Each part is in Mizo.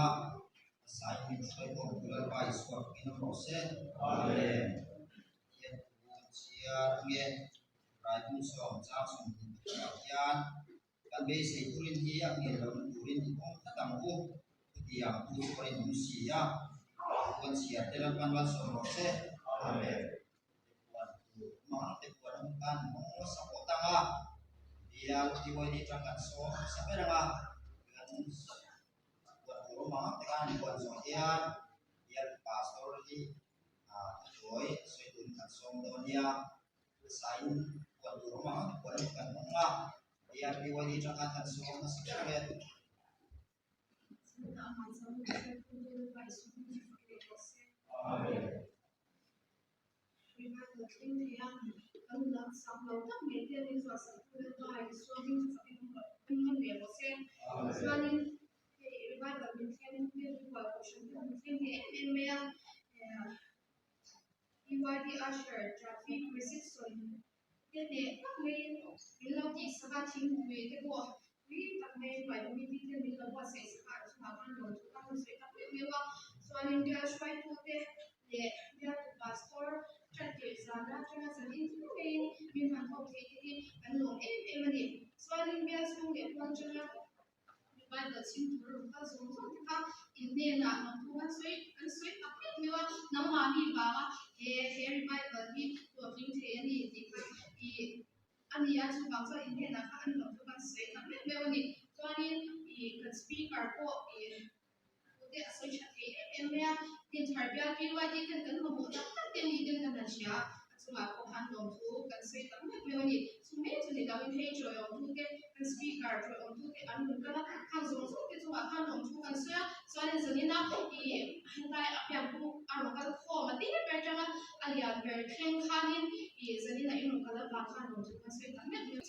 anga, a sain min hruai khawm tu Lalpa Isua fakin awm rawh se. Amen. Pathian thu kan chhiar ange, Raipung sawm chang 20 pathumah hian kan beisei turin hi a nghel lohna turin i awm tlat ang u, chutiang pu chu a rinawm si a, thu kan chhiar te Lalpan malsawm rawh se. Amen. Te puan tur awm ang, te puan awm tan mawng support ang a, bial PYD tang kan sawm hmasa ber ang a, kan puan tur awm ang te khan puan zawh hian bial pastor hi thutuai sawi turin kan sawm dawn nia, sain puan tur awm ang te puan awm kan hmang a, bial PYD tang khan kan sawm hmasa ber ang e. Amen. Revival thleng thei a, kan nunah sak lo tak mai te an inzuah sak tu Lalpa Isua hming chu fakin awm rawh awm nawn ve rawh se. Chuanin hei revival min thleng te rual kohhran te min thleng thei em em mai a, PYD usher traffic reception te hneh tak maiin min lo tih sak a, thingpui te pawh tui tak maiin ruai committee ten min lo buatsaih sak a, an chungah khan rawn thu kha kan sawi tak meuh meuh a, chuanin bial hruaitute leh bialtu pastor ṭantirh zana aṭanga zanin thleng maiin min han hawp theih te hi kan lawm em em a ni. Chuanin bial chhung leh pawn aṭanga Bible chhim tur a rawn kal zawng zawng te kha in hnenah lawmthu kan sawi kan sawi tak meuh meuh a, nangmahni vanga he he revival hi hlawhtling thei a ni tih kha i a ni a, chuvang chuan in hnenah kha an lawmthu kan sawi tak meuh meuh a ni. Chuanin i kan speaker pawh i thu te a sawi tha thei em em mai a, Dinthar bial PYD ten kan mamawh tak tak te ni ten kan han hria a, a chungah pawh khan lawmthu kan sawi tak meuh meuh a ni. Chu mai chu ni loin hei chawi awmtu te, kan speaker chawi awmtu te an rawn kal a, khang zawng zawng te chungah khan lawmthu kan sawi a, chuanin zanina i helai a pianpung a rawn kal khawm a tir ber tanga a lian ber thleng khanin i zanina in rawn kal avang khan lawmthu kan sawi tak meuh meuh.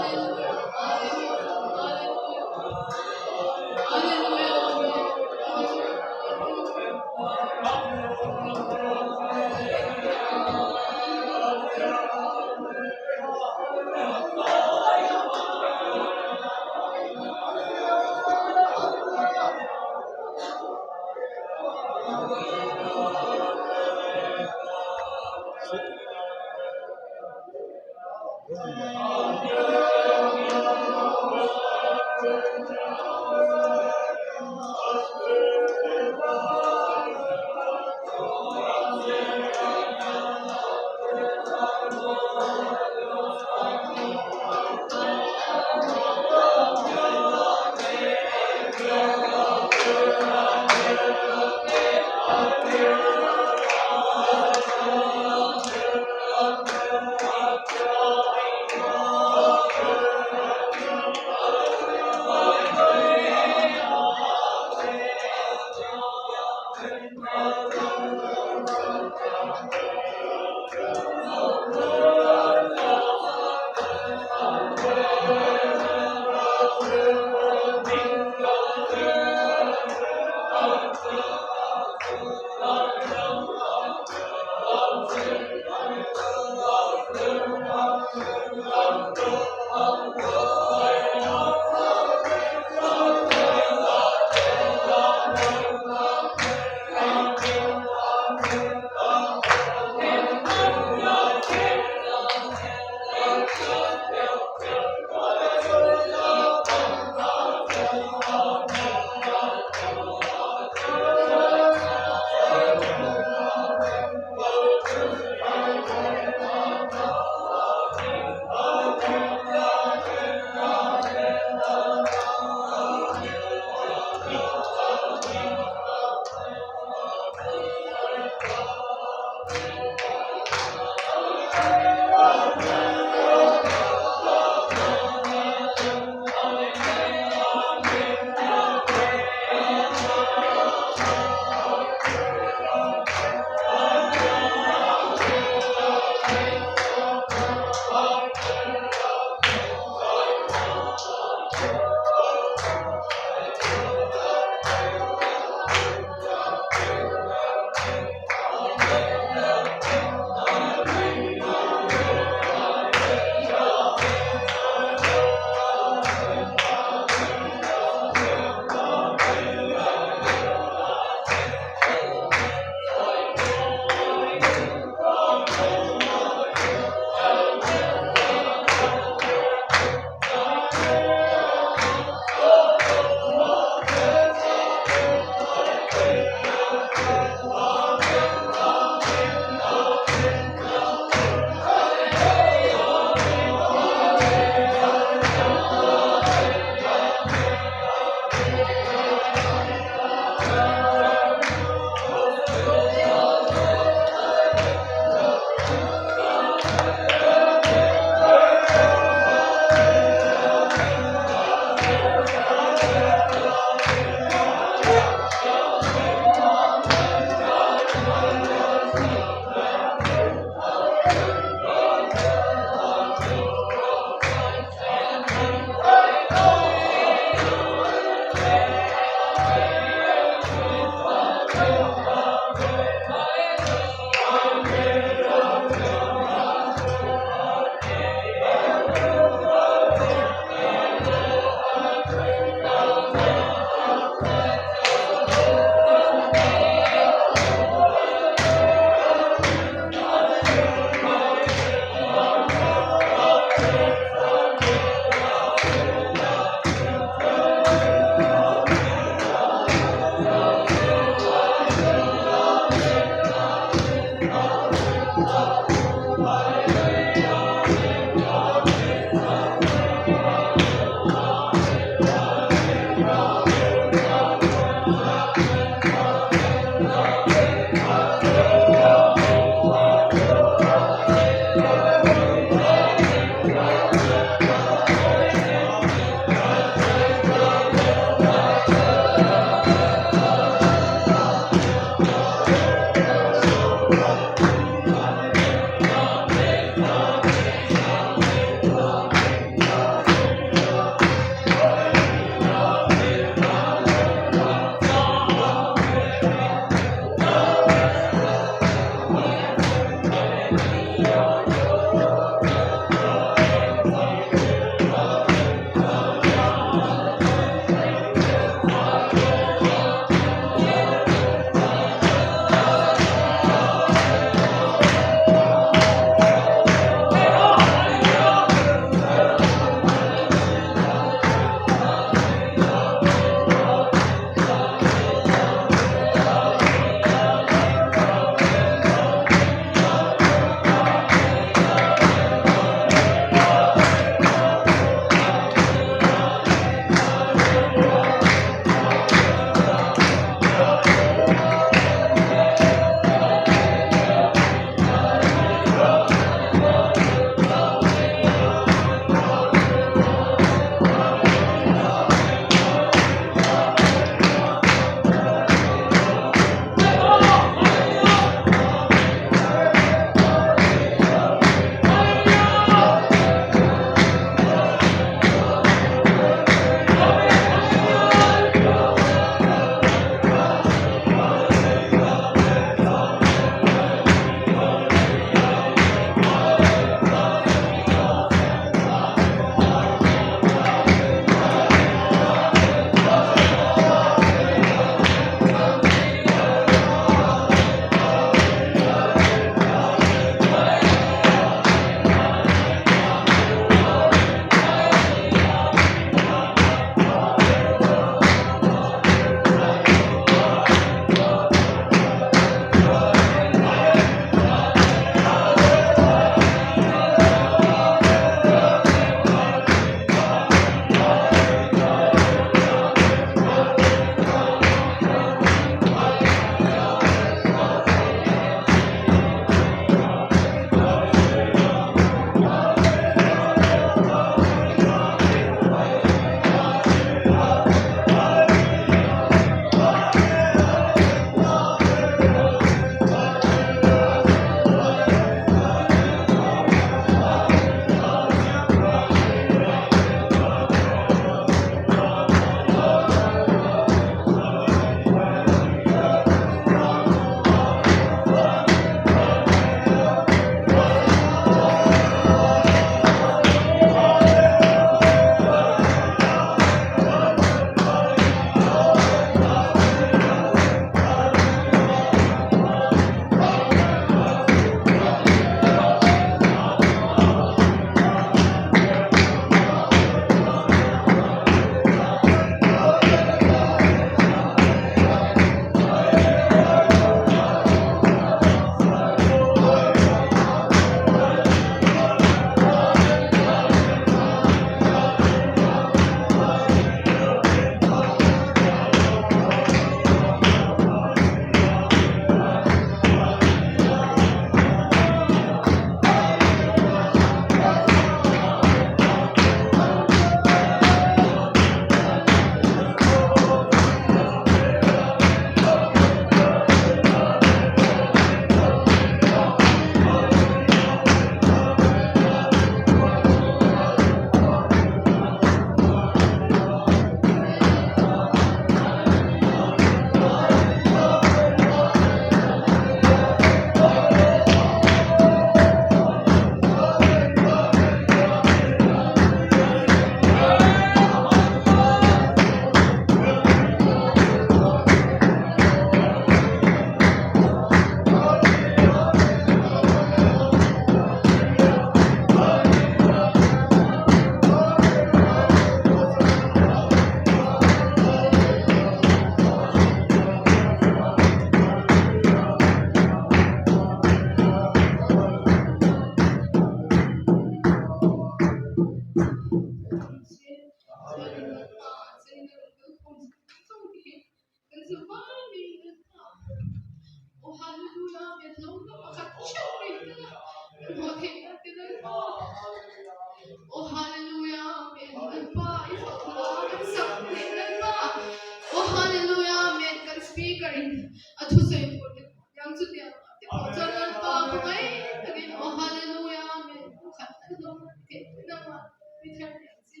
ti thar leh ang che.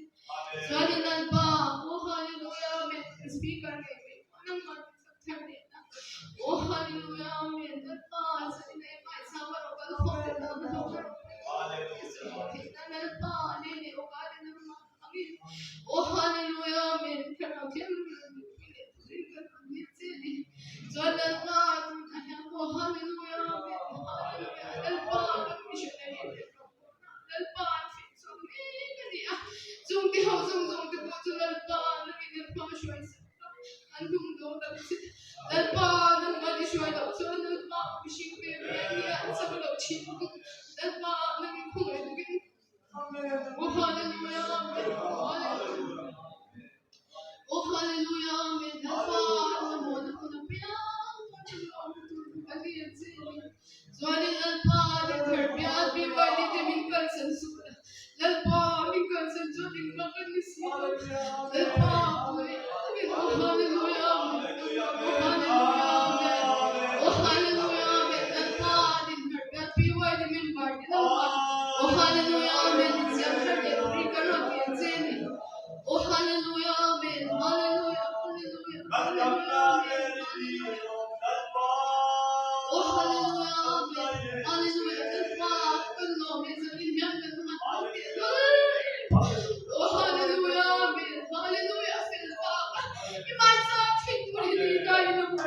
Chuanin Lalpa, Aw Hallelujah Amen, kan speaker ngei mai pawh nangmah ti chak thar leh la. Aw Hallelujah Amen, Lalpa, chuanin a emai chang a rawh kal khawm leh la, hnathawk a rawh kal khawm leh la, Lalpa, lei leh awka te nangmah hmangin. Aw Hallelujah Amen, Thlarau Thianghlim rawn mipui leh turin kan rawn nil che a ni. Chuan Lalpa, tunah hian Aw Hallelujah Amen, Hallelujah, Lalpa, kan missionary te rawh pawh Lalpa an feh chhuak mek a ni a, chungte ho zawng zawng te pawh chu Lalpa nangin an hma hruai sak a, an hnung dawn tak che. Lalpa nangmah ni hruai loh chuan Lalpa mihring ve ve an nia an chak loh thin bawk. Lalpa nangin khawngaih takin Aw Hallelujah Amen Hallelujah Aw Hallelujah Amen Lalpa an mamawhna hun apiang pawh chu awm tur kan ni ang che ni. Chuanin Lalpa dinthar bial BYD te min kalsan suh la, Lalpa min kalsan chuan engmah kan ni si lo. Lalpa pui takin aw Hallelujah Amen, aw Hallelujah Amen, aw Hallelujah Amen, Lalpa dinthar bial BYD member te Lalpa, aw Hallelujah Amen, in siam thar leh turin kan rawn ti ang che ni. Aw Hallelujah Amen, Hallelujah, Hallelujah, Hallelujah Amen, Hallelujah. Aw Hallelujah Amen, Hallelujah Lalpa kan lawm hi zanin hian kan han awm teh lul em. Aw Hallelujah Amen, Hallelujah fel bak i hmaisa thleng tur hi ni ta in a hmu.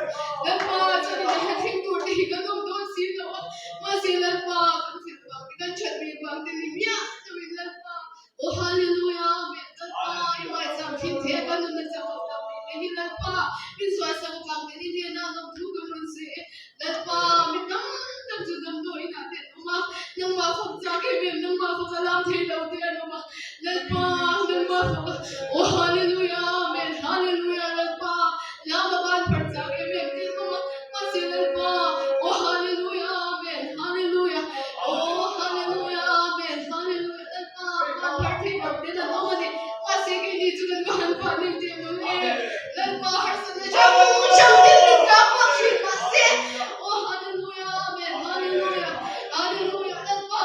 Lalpa chuan in a thleng tur te hi kan awm dawn si lo a, mahse Lalpa kan fel vang te kan that ve vang te ni miah lo in Lalpa Aw Hallelujah Amen Lalpa i hmaizam thin the kan nunna chak lo tak mai te hi Lalpa min sualsak vang te ni hnena lawm thu kan rawn sawi e Lalpa mi tam tak chu damdawiin ah te an awm a nangmah fak chak em em nangmah fak a lam thei lo te an awm a Lalpa nangmah fak a Aw Hallelujah Amen Hallelujah Lalpa lama ban phar chak em em te an awm a mahse Lalpa Aw Hallelujah Amen Hallelujah Aw Hallelujah Amen Hallelujah Lalpa van har thei lo ten an awm a ni. Mahse keini chu kan va han pah nei teh lo e. Lalpa harsatna hrang hrang thil min tlak vak thin mahse Aw Hallelujah Amen Hallelujah Hallelujah Lalpa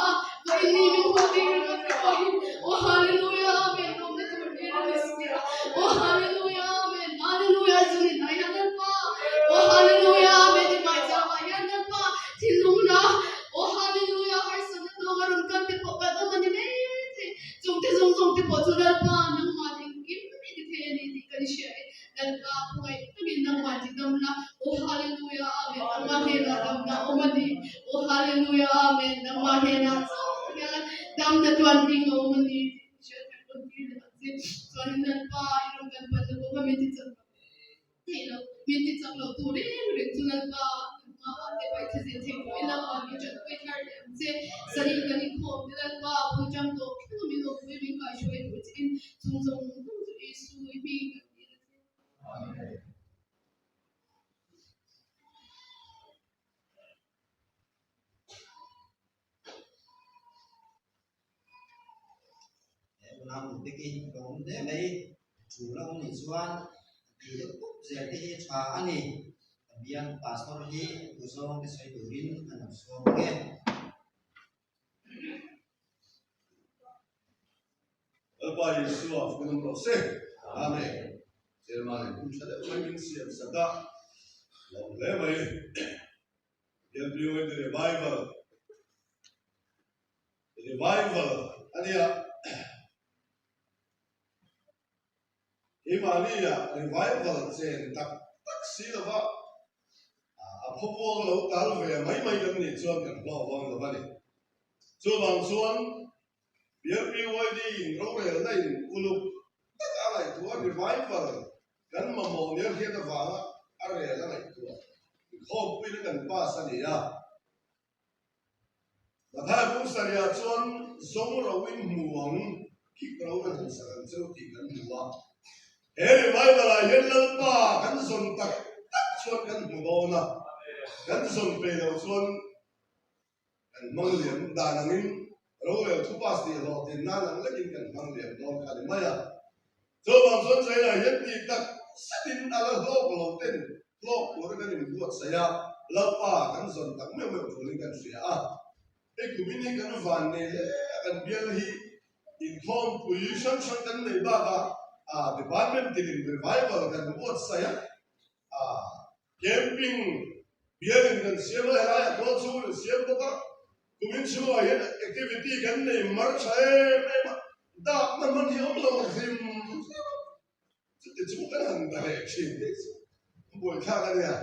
vawiin ni min hmuh tir ringawt te pawh hi Aw Hallelujah Amen lawmna tur nen a ni si a. Aw Hallelujah Amen Hallelujah chunin ah hian Lalpa Aw Hallelujah Amen i hmaichang ah hian Lalpa thinlung na Aw Hallelujah harsatna tawng a rawn kal te pawh kan awm a ni mai thei. Chung te zawng zawng te pawh chu Lalpa nangmah engkim i ti thei a ni tih kan hria e. Lalpa khawngaih takin nangmah ti dam la. Aw Hallelujah Amen nangmah hnenah damna a awm a ni. Aw Hallelujah Amen nangmah hnenah chauh hian damna tuanting a awm a ni tih hriat kan rawn tir leh ang che. Chuanin Lalpa i rawn kan palna bawk a min ti chak lo. Theih loh, min ti chak lo tur reng reng chu Lalpa kan hmaah te paih thla zel thei pawh ila aw min tanpui thar leh ang che. Sarin kan inkhawm te Lalpa bul tang tawh thleng a min awmpui min kaihruai tur chiin chung zawng zawng chu Isu i hming kan dil a che. Amen. He unau nu te khi ka awm hle mai, tul a awm nih chuan a ti deuh pup zel te hi tha a ni. Ka bial pastor hi tu zawng te sawi turin a lo sawm ang e. Lalpa Isua fun awm rawh se. Amen. Chairman in hun tha deuh mai min siam sak a, lawm hle mai. WND Revival Revival a nia. Keimahnia revival chen tak tak si lova a phawvuang lo tal ve mai mai kan nih chuan kan hlawh dawn lo a ni. Chuvang chuan BLPYD in rorelna in uluk taka a ngaihtuah revival Kan mamawh nia hriat avanga a rel a ngaihtuah inkhawmpuina kan pass a ni a. Mathai bung sarihah chuan zawng roin hmu ang khik ro kan han sak ang cheu tih kan hmu a. He revival ah hian Lalpa kan zawn tak tak chuan kan hmu dawn a, kan zawn pe lo chuan kan hmang liam dan angin rorel thu pass tih hlawhtlin nan ang lekin kan hmang liam dawn kha a ni mai a. Chuvang chuan China hian tih tak zetin a la hlawk lo ten hlawk tura kan inbuatsaih a, Lalpa kan zawn tak meuh meuh tulin kan hria a. Hei kumin hi kan van nei hle a, kan bial hi. Inkhawmpui hrang hrang kan neih bakah department tinin revival kan buatsaih a, camping bialin kan siam a, helaiah tual chhung in siam bawk a, kumin chhungah hian activity kan nei mar tha em em a, dakna hman hi awm lo hrim hrim a, chuti chu kan han da leh thin tih chu buaithlak a nia.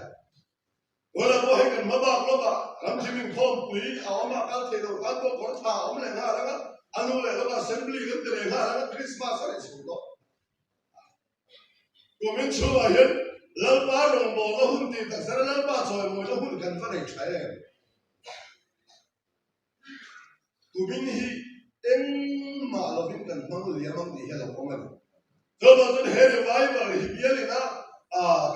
Tunah pawh hei kan hma bak lawkah ramthim inkhawmpui a awm a, kal theih loh tan pawh kawr tha a awm leh nghal ang a, a nu leh lawkah assembly kan ti leh nghal ang a, Christmas a ni chhung tawh. Kumin chhungah hian Lalpa rawngbawlna hun tih takzara Lalpa chawimawina hun kan va nei tha em? Kumin hi engmah lovin kan hmang liam ang tih hi a lo awm a ni. Chuvang chuan he revival hi bialin a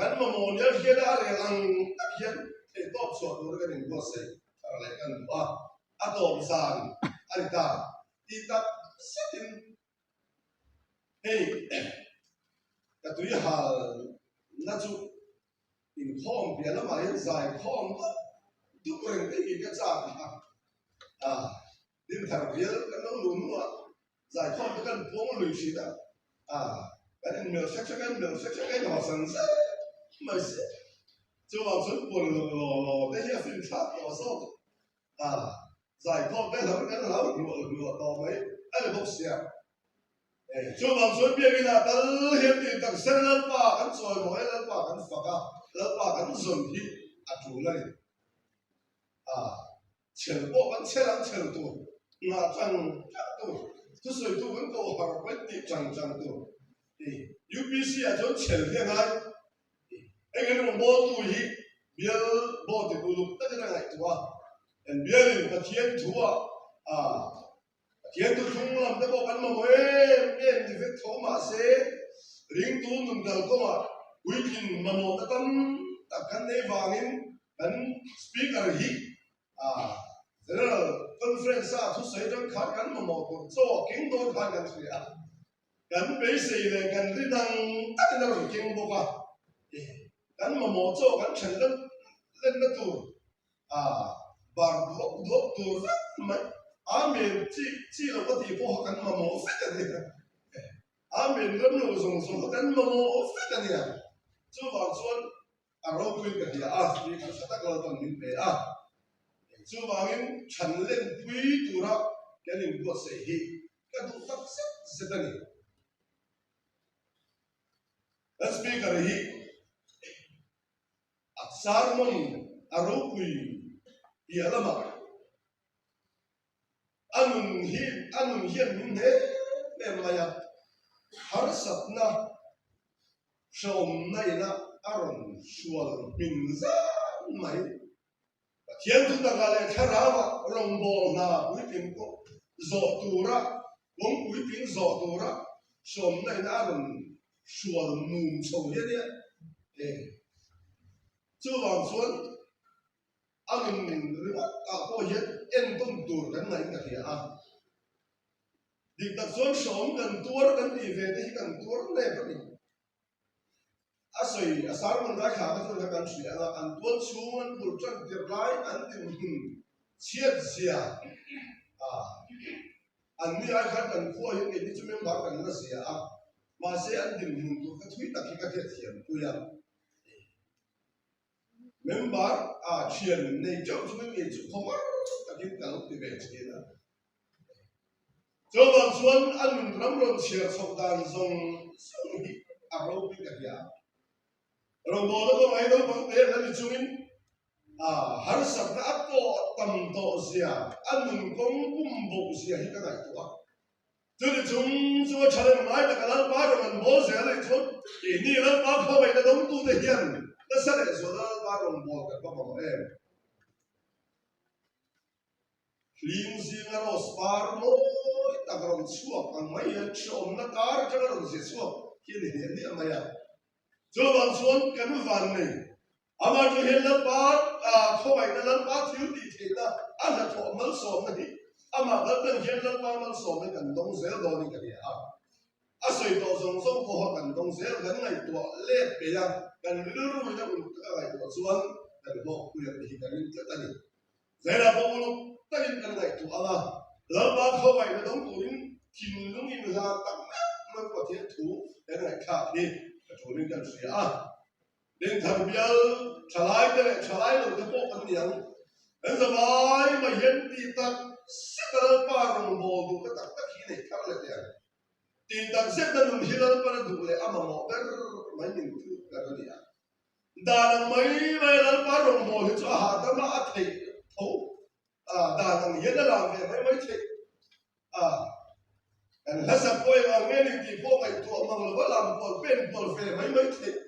kan mamawh nia hriat a a rel ang tak hian theihtawp chhuah tura kan inbuatsaih thar leh kan duh a, a tawp zan a ni ta tih tak zetin hei ka tui halna chu Inkhawm piah lamah hian zai khawm dup dup reng te hi ka chak a, a dinthar bial kan lo luh hnuah zai khawm te kan puang lui thin a, a kan inmelh hrek hrek a, inmelh hrek hrek a inhawsan zet mai si. Chuvang chuan puan lo law law te hi a finthlak tawh zawk a, zai khawm te hlo in kan hlau hluah hluah tawh mai a ni bawk sia. Chuvang chuan biakinah tal hian tih tak zen Lalpa kan chawi maw e, Lalpa kan fak a, Lalpa kan zawn hi a tul a ni. A chhel pawh kan chhel ang chhel tur, nghah chang chang tur, thusawitu kan koh har paih tih chang chang tur. UPC ah chuan chhel hi a ngai. Eng emaw bawltu hi bial board in uluk takin a ngaihtuah a, kan bialin Pathian thu-ah a Pathian chu thlung lam te pawh kan mamawh em em ni vek tho mahse ringtu nun kal kawngah puitling mamawhna tam tak kan nei vangin kan Speaker hi General Conference a thusawi atang khan kan mamawh tur chaw a keng dawn khan kan hria a, kan beisei leh kan ri dang takin a rawn keng bawk a, kan mamawh chaw kan then lenna tur A bar duak duak tur vek mai. Amen chi chi lo ka tih pawh kha kan mamawh vek a nia. Amen ram lo zawng zawng kha kan mamawh vek a nia. Chuvang chuan a ropui ka hria a, mi kha tha tak Lalpan min pe a. Chuvangin chhan lenpui tura kan inbuatsaih hi ka duh tak zet zet a ni. Kan speaker hi A sermon a ropui piah lamah a nun hi a nun hian min hne em mai a, harsatna hrehawmna ina a rawn hrual hmin zan mai. Pathian thu takah leh thlarauah rawngbâwl hna puitling pawh zawh tura, kawng puitling zawh tura sawmna ina a rawn hrual mum chho hi a nia. E, chuvang chuan a nun ringawt ah pawh hian entawn tur kan ngaih ka hria a. Dik tak chuan hrehawm kan tuar kan tih ve te hi kan tuar nep a ni. A sawi a sermon lai thla kha chuan kha kan hria ang a, an tual chhung an bul tan tirh lai an dinhmun chhiat zia a an ni ai khan kan khua hian keini chu member kan la zia a, mahse an dinhmun tur kha thui tak hi ka hriatthiam pui a. Member a thian nei teuh chungin kei chu khawmar takin ka lo ti ve thin a. Chuvang chuan a nun ram rawn chhiar chhoh dan zawng zawng hi a ropui ka hria. Rawngbawlna pawh ngai naupang te an la ni chungin a harsatna a tawh tam tawh zia, a nun kawng pum boh zia hi ka ngaihtuah a. Chumi chung chu a tha lem ngai taka Lalpa rawn an bawl zel anih chuan keini Lalpa khawngaihna dawngtute hian nasa leh zuala Lalpa rawn bawl kan va mamawh em? Hling zinga rose par mawi tak rawn chhuak ang mai hian hrehawmna kar atanga rawn zia chhuak hi a ni hliah hliah mai a. Chuvang chuan kan van nei. Amah chu hian Lalpa khawngaihna, Lalpa thil tih theihna, a hnathawh malsawmna hi amah kaltlang hian Lalpa malsawmna kan dawng zel dawnin ka hria a. A sawi tawh zawng zawng pawha kan dawng zel kan ngaihtuah let peih a, kan rilru in a uluk taka ngaihtuah chuan kan hlawkpui ang tih hi ka ring tlat a ni. Zairah pawh uluk takin kan ngaihtuah ang a, Lalpa khawngaihna dawng turin. Thinlung inhlan tak meuh meuh Pathian thu kan ngaihthlak hi ka tulin kan hria a. Dinthar bial thalai te leh thalai lo te pawh kan ni ang. Kan zavai mai hian tih tak zet a Lalpa rawngbâwl duhna tak tak hi neih thar leh teh ang. Tih tak zet a nun hi Lalpan a duh leh a mamawh ber mai min phut ber a ni a. Dan ang mai mai a Lalpa rawngbâwl hi chu a hahdam a, a theih tho. Dan ang hian a lang ve mai mai theih. A, kan hlasak pawh eng ang nge ni tih pawh ngaihtuah mang lova lam kual pen kual ve mai mai theih.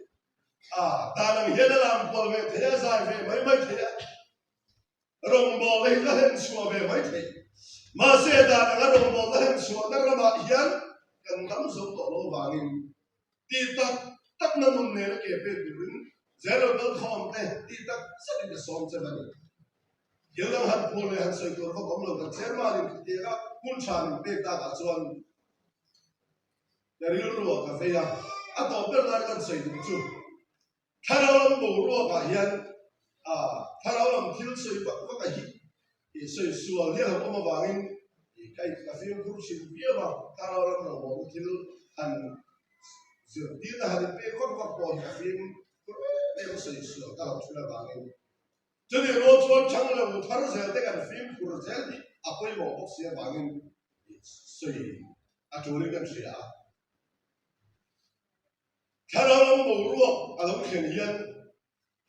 A, dan ang hian a lam kual ve thei a, zai ve mai mai thei a, rawngbawlna hi la hlen chhuah ve mai thei. Mahse, dan anga rawngbawlna hlen chhuahna ramah hian kan dam zo tawh lo vangin tih tak takna nun nena ke pek turin General Kalkhawmte tih tak zetin ka sawm che a ni. Thil dang han phuar leh han sawi tur vak awm lo kan chairman in khatiang a hun tha min pek tak ah chuan ka rilru ah ka vei a, a tawp ber lai kan sawi duh chu thlarau lam boruak ah hian ah thlarau lam thil sawi vak vak a hi ih sawi sual hi a lo awm avangin ih ka in ka fimkhur thin viau a, thlarau lam rawngbawlna thil han zirtirna han in pek vak vak pawh hi ka fimkhur em em a sawi sual ka lo thin avangin. Chutih rual chuan chang lo thar zel te kan fimkhur zel hi a pawimawh bawk si avangin sawi a tulin kan hria a. Thlarau lam boruak a lo thlen hian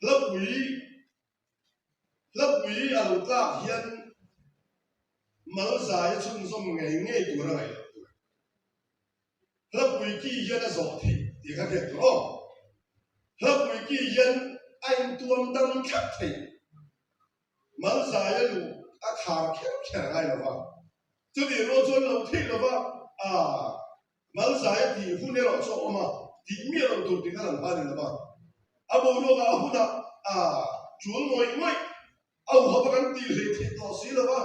hlapui hlapui a lo tlak hian malzai a chhunzawm ngei ngei tur a ngaih loh tur. Hlapui ki hian a zawh theih tih kha hriat tur aw. Hlapui ki hian a intuam dam thlap theih. Malzaia luh a khar kher kher ngai lo va. Chutih rual chuan lo theih lo va, aa Malzaia tih hun erawh chu a awm a, tih miah loh tur tih kha lang hma ni lo va. A boruakah a hunah aa tul ngawih ngawih a uha va kan tih hlei theih tawh si lo va.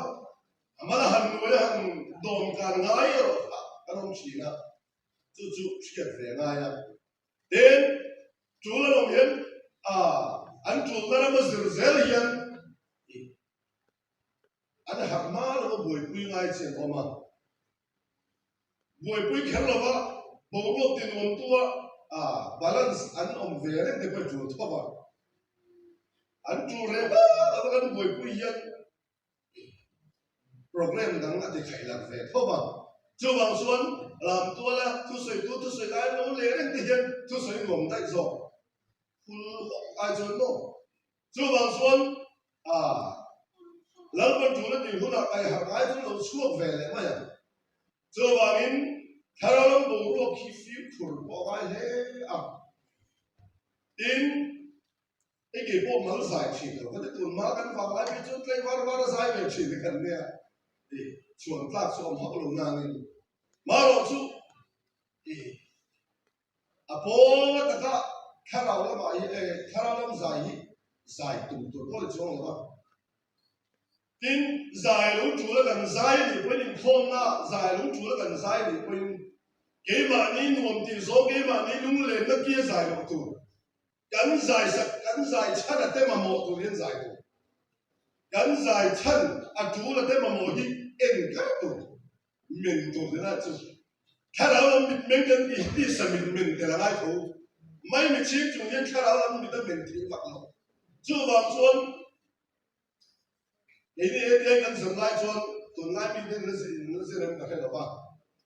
A mal a han nuai a han dawm kan ngai erawh kha kan awm thin a, chu chu hriat ve a ngai a. Tin, tul an awm hian an tulna rama zir zel hian an harh hma lova buaipui ngai chi an awm a. Buaipui kher lova boruak tinuamtua balance an awm ve reng te pawh a tul tho va. An tul reh hma lova kan buaipui hian Program dang a ti khaih lang ve tho va. Chuvang chuan Lamtuala thusawitu thusawi lai lo leh reng te hian thusawi nuam daih zawk phul hawk ai chuan maw? Chuvang chuan ah Lalpan tul a tih hunah kaihharh ngai chu lo chhuak ve leh mai ang. Chuvangin thlarau lam boruak hi fimkhur pawh a ngai hle a. Tin. Hei kei pawh mal zai thin lo ka ti tun hma kan vang lai phei chuan tlei var var a zai ve thin hi kan nia i chhuan tlak chu awm hauh lo nangin marawh chu i a pawnga taka thlarau lamah hi e thlarau lam zai hi zai tum tur pawh ni chuang lo va tin zai lo tul a kan zai nih pawhin inkhawmna zai lo tul a kan zai nih pawhin keimahni nuam tih zawng keimahni lunglenna kia zai loh tur Kan zai sak, kan zai chhan a te mamawh tur hian zai tur. Kan zai chhan a tul a te mamawh hi en kar tur, men tur ni lai chu. Thlarau lam mitmeng kan tih hi tisa mitmen tel a ngai tho. Mai michhing chung hian thlarau lam mit a men theih vak lo. Chuvang chuan Keini hetia kan zir lai chuan tunlai mi ten la zir em ka hre lo va,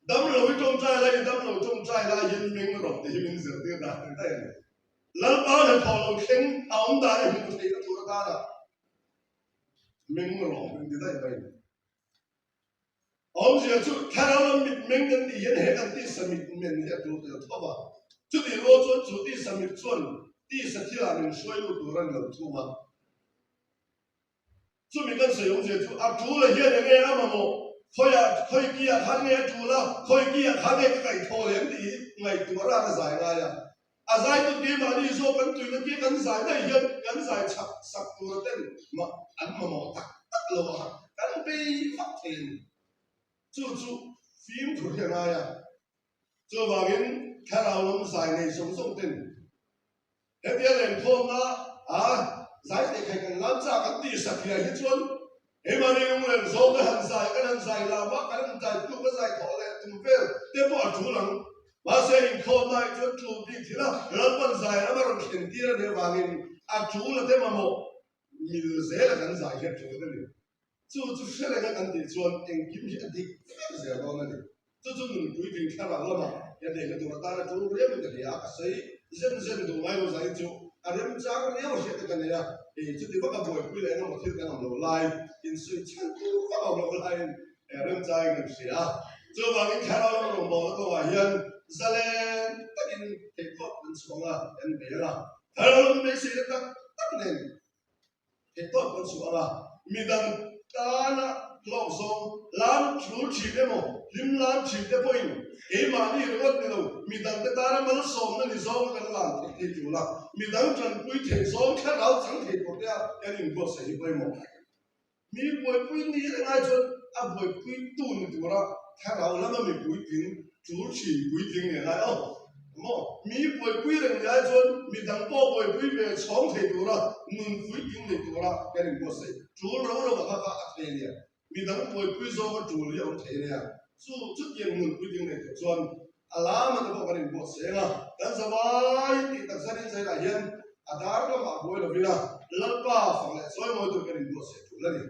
damlo hi tawngtai lai hi damlo tawngtai lai hian meng rawh tih hi min zirtir dan ang daih a ni. Lalpa hnathawh lo thleng a awm dan hi hmuh theihna tur atana meng rawh min ti daih mai a ni. Awmzia chu thlarau lam mitmeng kan tih hian he kan tisa mitmen hi a tul tel tho va, chutih rual chuan chu tisa mit chuan tisa thilah min hruai lut tur a ni lo thung a. Chumi kan sawi awmzia chu a tul a hian enge a mamawh, khawiah khawi kiah khan nge a tul a, khawi kiah khan nge ka kaihthawh leh ang tih hi ngaihtuah ran a zai ngai a. A zaitu keimahni zawk kan tuina kia kan zai daih hian kan zai chak sak tura ten an mamawh tak tak lo a, kan bei vak thei a ni. Chu chu fimkhur hi a ngai a. Chuvangin thlarau lam zai nei zawng zawng ten Hetia lenkhawmna a zai teh khai kan lam chak an tih satliah hi chuan keimahni lunglen zawng te han zai kan han zai lam a, kan han zai tluk a zai thawh leh. tum vel te pawh a tul ang. Mahse inkhawmna hi chuan tul bik thil a, Lalpan zai ram a rawn thlen tir a nih avangin a tul a te mamawh mil zela kan zai hian tul a ni. Chu chu hre renga kan tih chuan engkim hi a dik vek zel dawn a ni. Chu chu nunpui tling thlarau lamah hian neihna tur atana tul riau in ka hria a, ka sawi zen zen duh ngai lo zain chu a remchang riau a hriat te ka nei a, hei chuti vaka buaipui leh engemaw thil kan awm lo lai, insawi chhan tur vak a awm lo laiin remchangin kan hria a. Chuvangin thlarau lam rawngbawlna kawngah hian zalen takin theihtawp kan chhuang a, kan bei ang a, thlarau lam beiseina tak tak nen Theihtawp kan chhuah ang a, midang tana hlawk zawng lam thul thin emaw, hlim lam thin te pawhin keimahni ringawt ni lo, midangte tana malsawmna ni zawnga kan lam theih thei tul a, midang tanpui theih zawng thlarau chang thei tur te a kan inbuatsaih hi pawimawh. Mi buaipui ni reng ai chuan a buaipui tu ni tura thlarau lama mi puitling tul thin puitling nen ai aw maw? Mi buaipui reng ni ai chuan mi dang pawh buaipui ve chhawng thei tura nun puitling nei tura kan inbuatsaih tul ro ro a kha kha a thei nia. Mi dang buaipui zawnga tul hi a awm thei nia. Chu chutiang nun puitling nei tur chuan a lama te pawh kan inbuatsaih ang a, kan zavai tih tak zanin zailah hian a dar lamah buai lovin a Lalpa fak leh chawi mawi tur kan inbuatsaih tul a ni.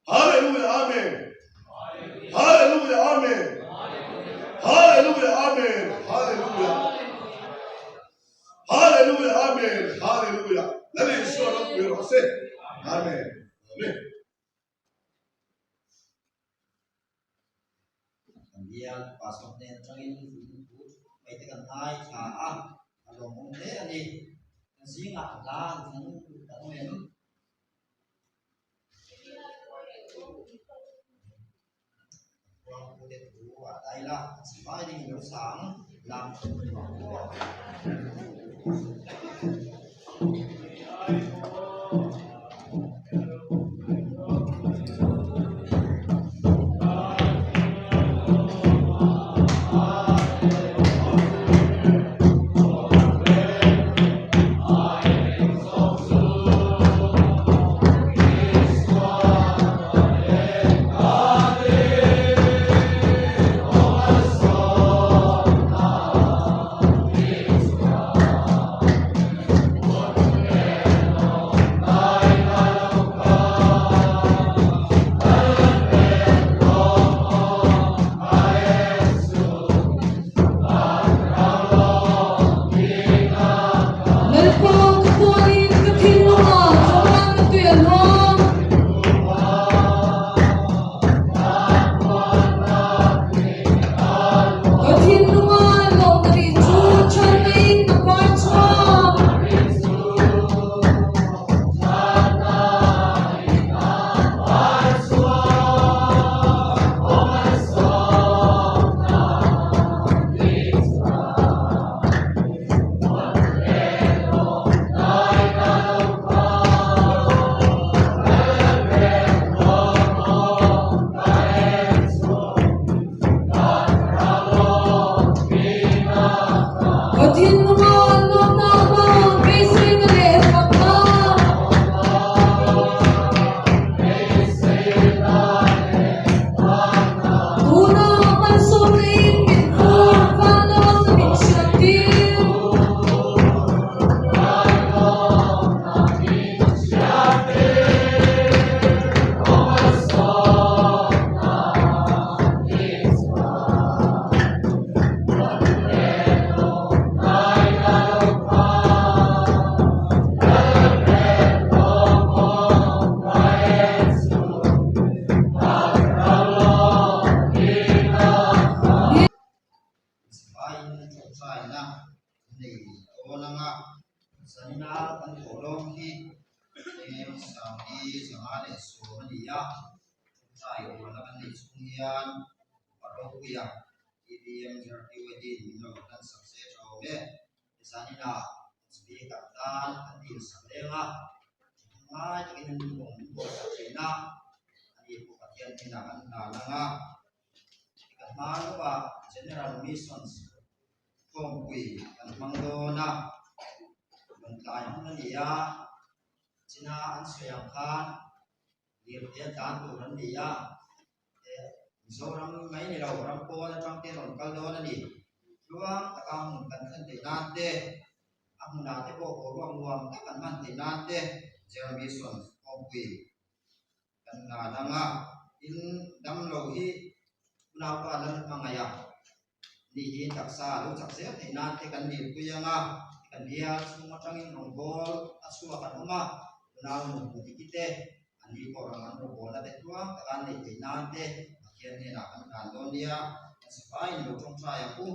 Hallelujah Amen Hallelujah Amen Hallelujah Amen Hallelujah Hallelujah Amen Hallelujah Lal Isua ropui rawh se Amen Amen. Kan bial pastor hnen atangin in thu mai te kan ngai thla a, a lawmawm hle a ni. Kan zingah hla an thlang kan awm em? Khuangpu te thu a dai la, a chi vai ding in lo sang lam. Lalpa ka puanin ka thinlungah thlamuan na tui a luang. Ka thinlungah lawmna ri chu chhanna in a par chhuak. Ka thinlungah lawmna hmang beiseina leh fakna. Tuna malsawmna in min fur vanlawmna min hriattir. Sipaiin tawngtaina an nei dawn ang a, zanina kan thawhlawm hi eng 510 a ni a, tawngtai rualna kan neih chhung hian Upa Ropuia TVM ZRPYD in min lo hlan sak se tha awm e. Zanina speaker tan an dil sak leng a, ngai takin an awm buatsak thin a, ani pawh Pathian hnenah an hlan ang a. Ka hma lawkah General Missions khawmpui kan hmang dawn a, Lawngtlai hmun a ni a, china an sawi ang khan lirthei a tlan tur an ni a, Mizoram mai ni lo, ram pawn atang te rawn kal dawn a ni. Tluang taka hmun kan thlen theih nan te, a hmunah te pawh boruak nuam tak an hman theih nan te Jeremy Son kawngpui kan hna dang a, in dam lo hi unaupa lal hmangaih a ni hi taksa lo chak zel theih nan te kan nilpui ang a, kan bial chhung atangin rawngbâwl a chhuak an awm a, unau nun hmu diki te an ni pawh rang an rawngbâwlna te tluang taka an neih theih nan te Pathian hnenah kan hlan dawn nia, kan sifaiin lo tawngtai ang u.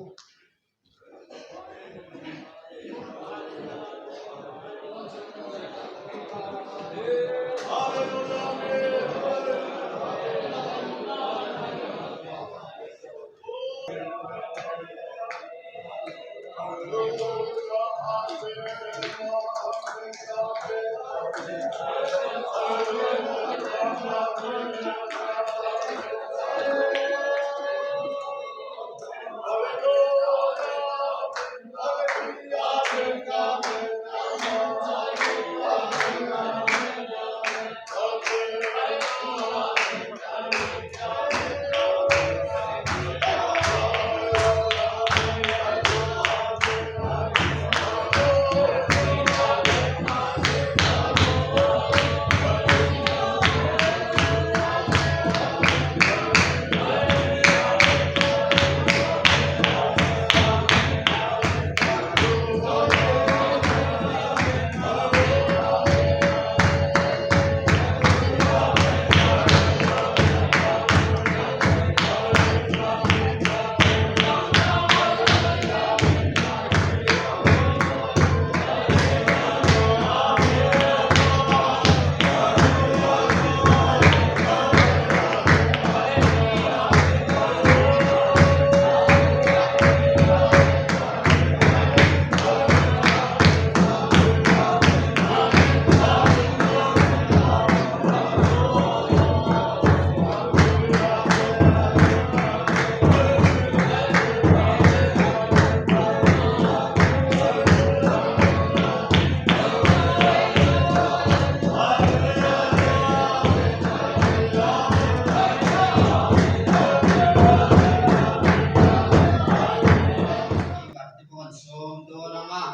Te pawh an sawm dawn ang a,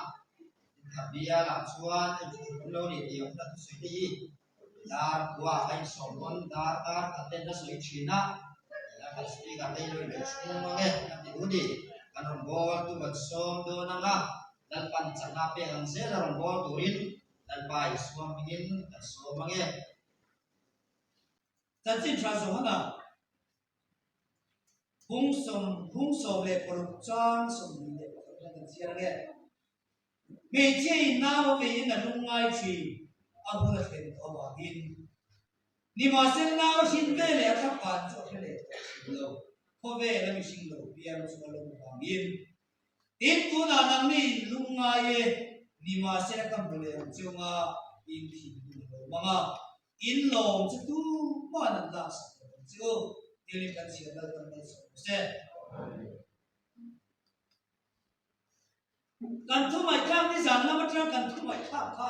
inkhat bialah chuan hei chu thu lo ni tih ang huna thusawi te hi dar kua a insawm pawn dar kar khat ten a sawi thin a, ila kan speaker te hi lo inbe chhung ang e kan ti duh ni, kan rawn bawl tu an sawm dawn ang a, Lalpan chakna pek ang zel a rawn bawl turin Lalpa Isua hmingin kan sawm ang e. Chanchin tha Johana 16 21 hian kan chhiar ange. Hmeichhia in nau a veiin a lungngai thin a hun a thlen tawh avangin nimahsela nau a hrin ve leh a thlaphan chu a hre leh tawh thin lo. Khawvel a mihring lo piang chu a lawm avangin tin tunah nangni in lungngai e nimahsela ka hmu leh ang cheu nga in thinlung a lawm ang a. In lawm chu tuman an laksak lo ang che u, tilin kan chhiar lal kan malsawm rawh se. Kan thu ngaihthlak ni zan lam atang kan thu ngaihthlak kha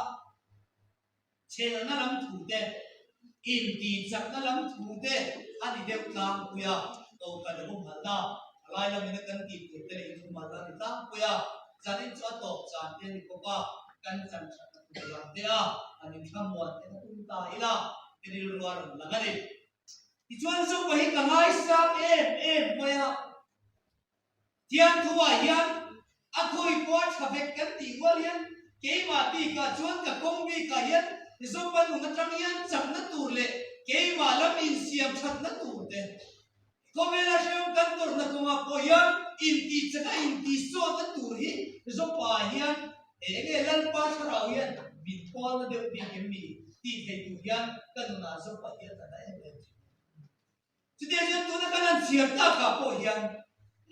chhelna lam thu te, intihchakna lam thu te a ni deuh tlangpui a, kohhran a humhalhna, thalai lamina kan tih tur te leh inhumhalhna a ni tlangpui a, zanin chu a tawp chan te a ni bawk a, kan chan thatna tur lam te a an inthlamuan te kha tum ta ila ti rilru a rawn lang a ni. Tichuan Zopa hi ka ngaisang em em mai a, Thianthuah hian a khawi pawh a tha vek kan tih rual hian keimah bikah chuan ka kawng bikah hian Zopa nun atang hian chakna tur leh keimah lam insiam thatna tur te Khawvela hrehawm kan tawrhna kawngah pawh hian intihchaka intihsawtna tur hi Zopa hian eng nge Lalpa thlarau hian min pawlna deuh bik em mi tih thei tur hian ka nunah Zopa hian ka na em em thin. Chutiang chuan tuna kan han chhiar takah pawh hian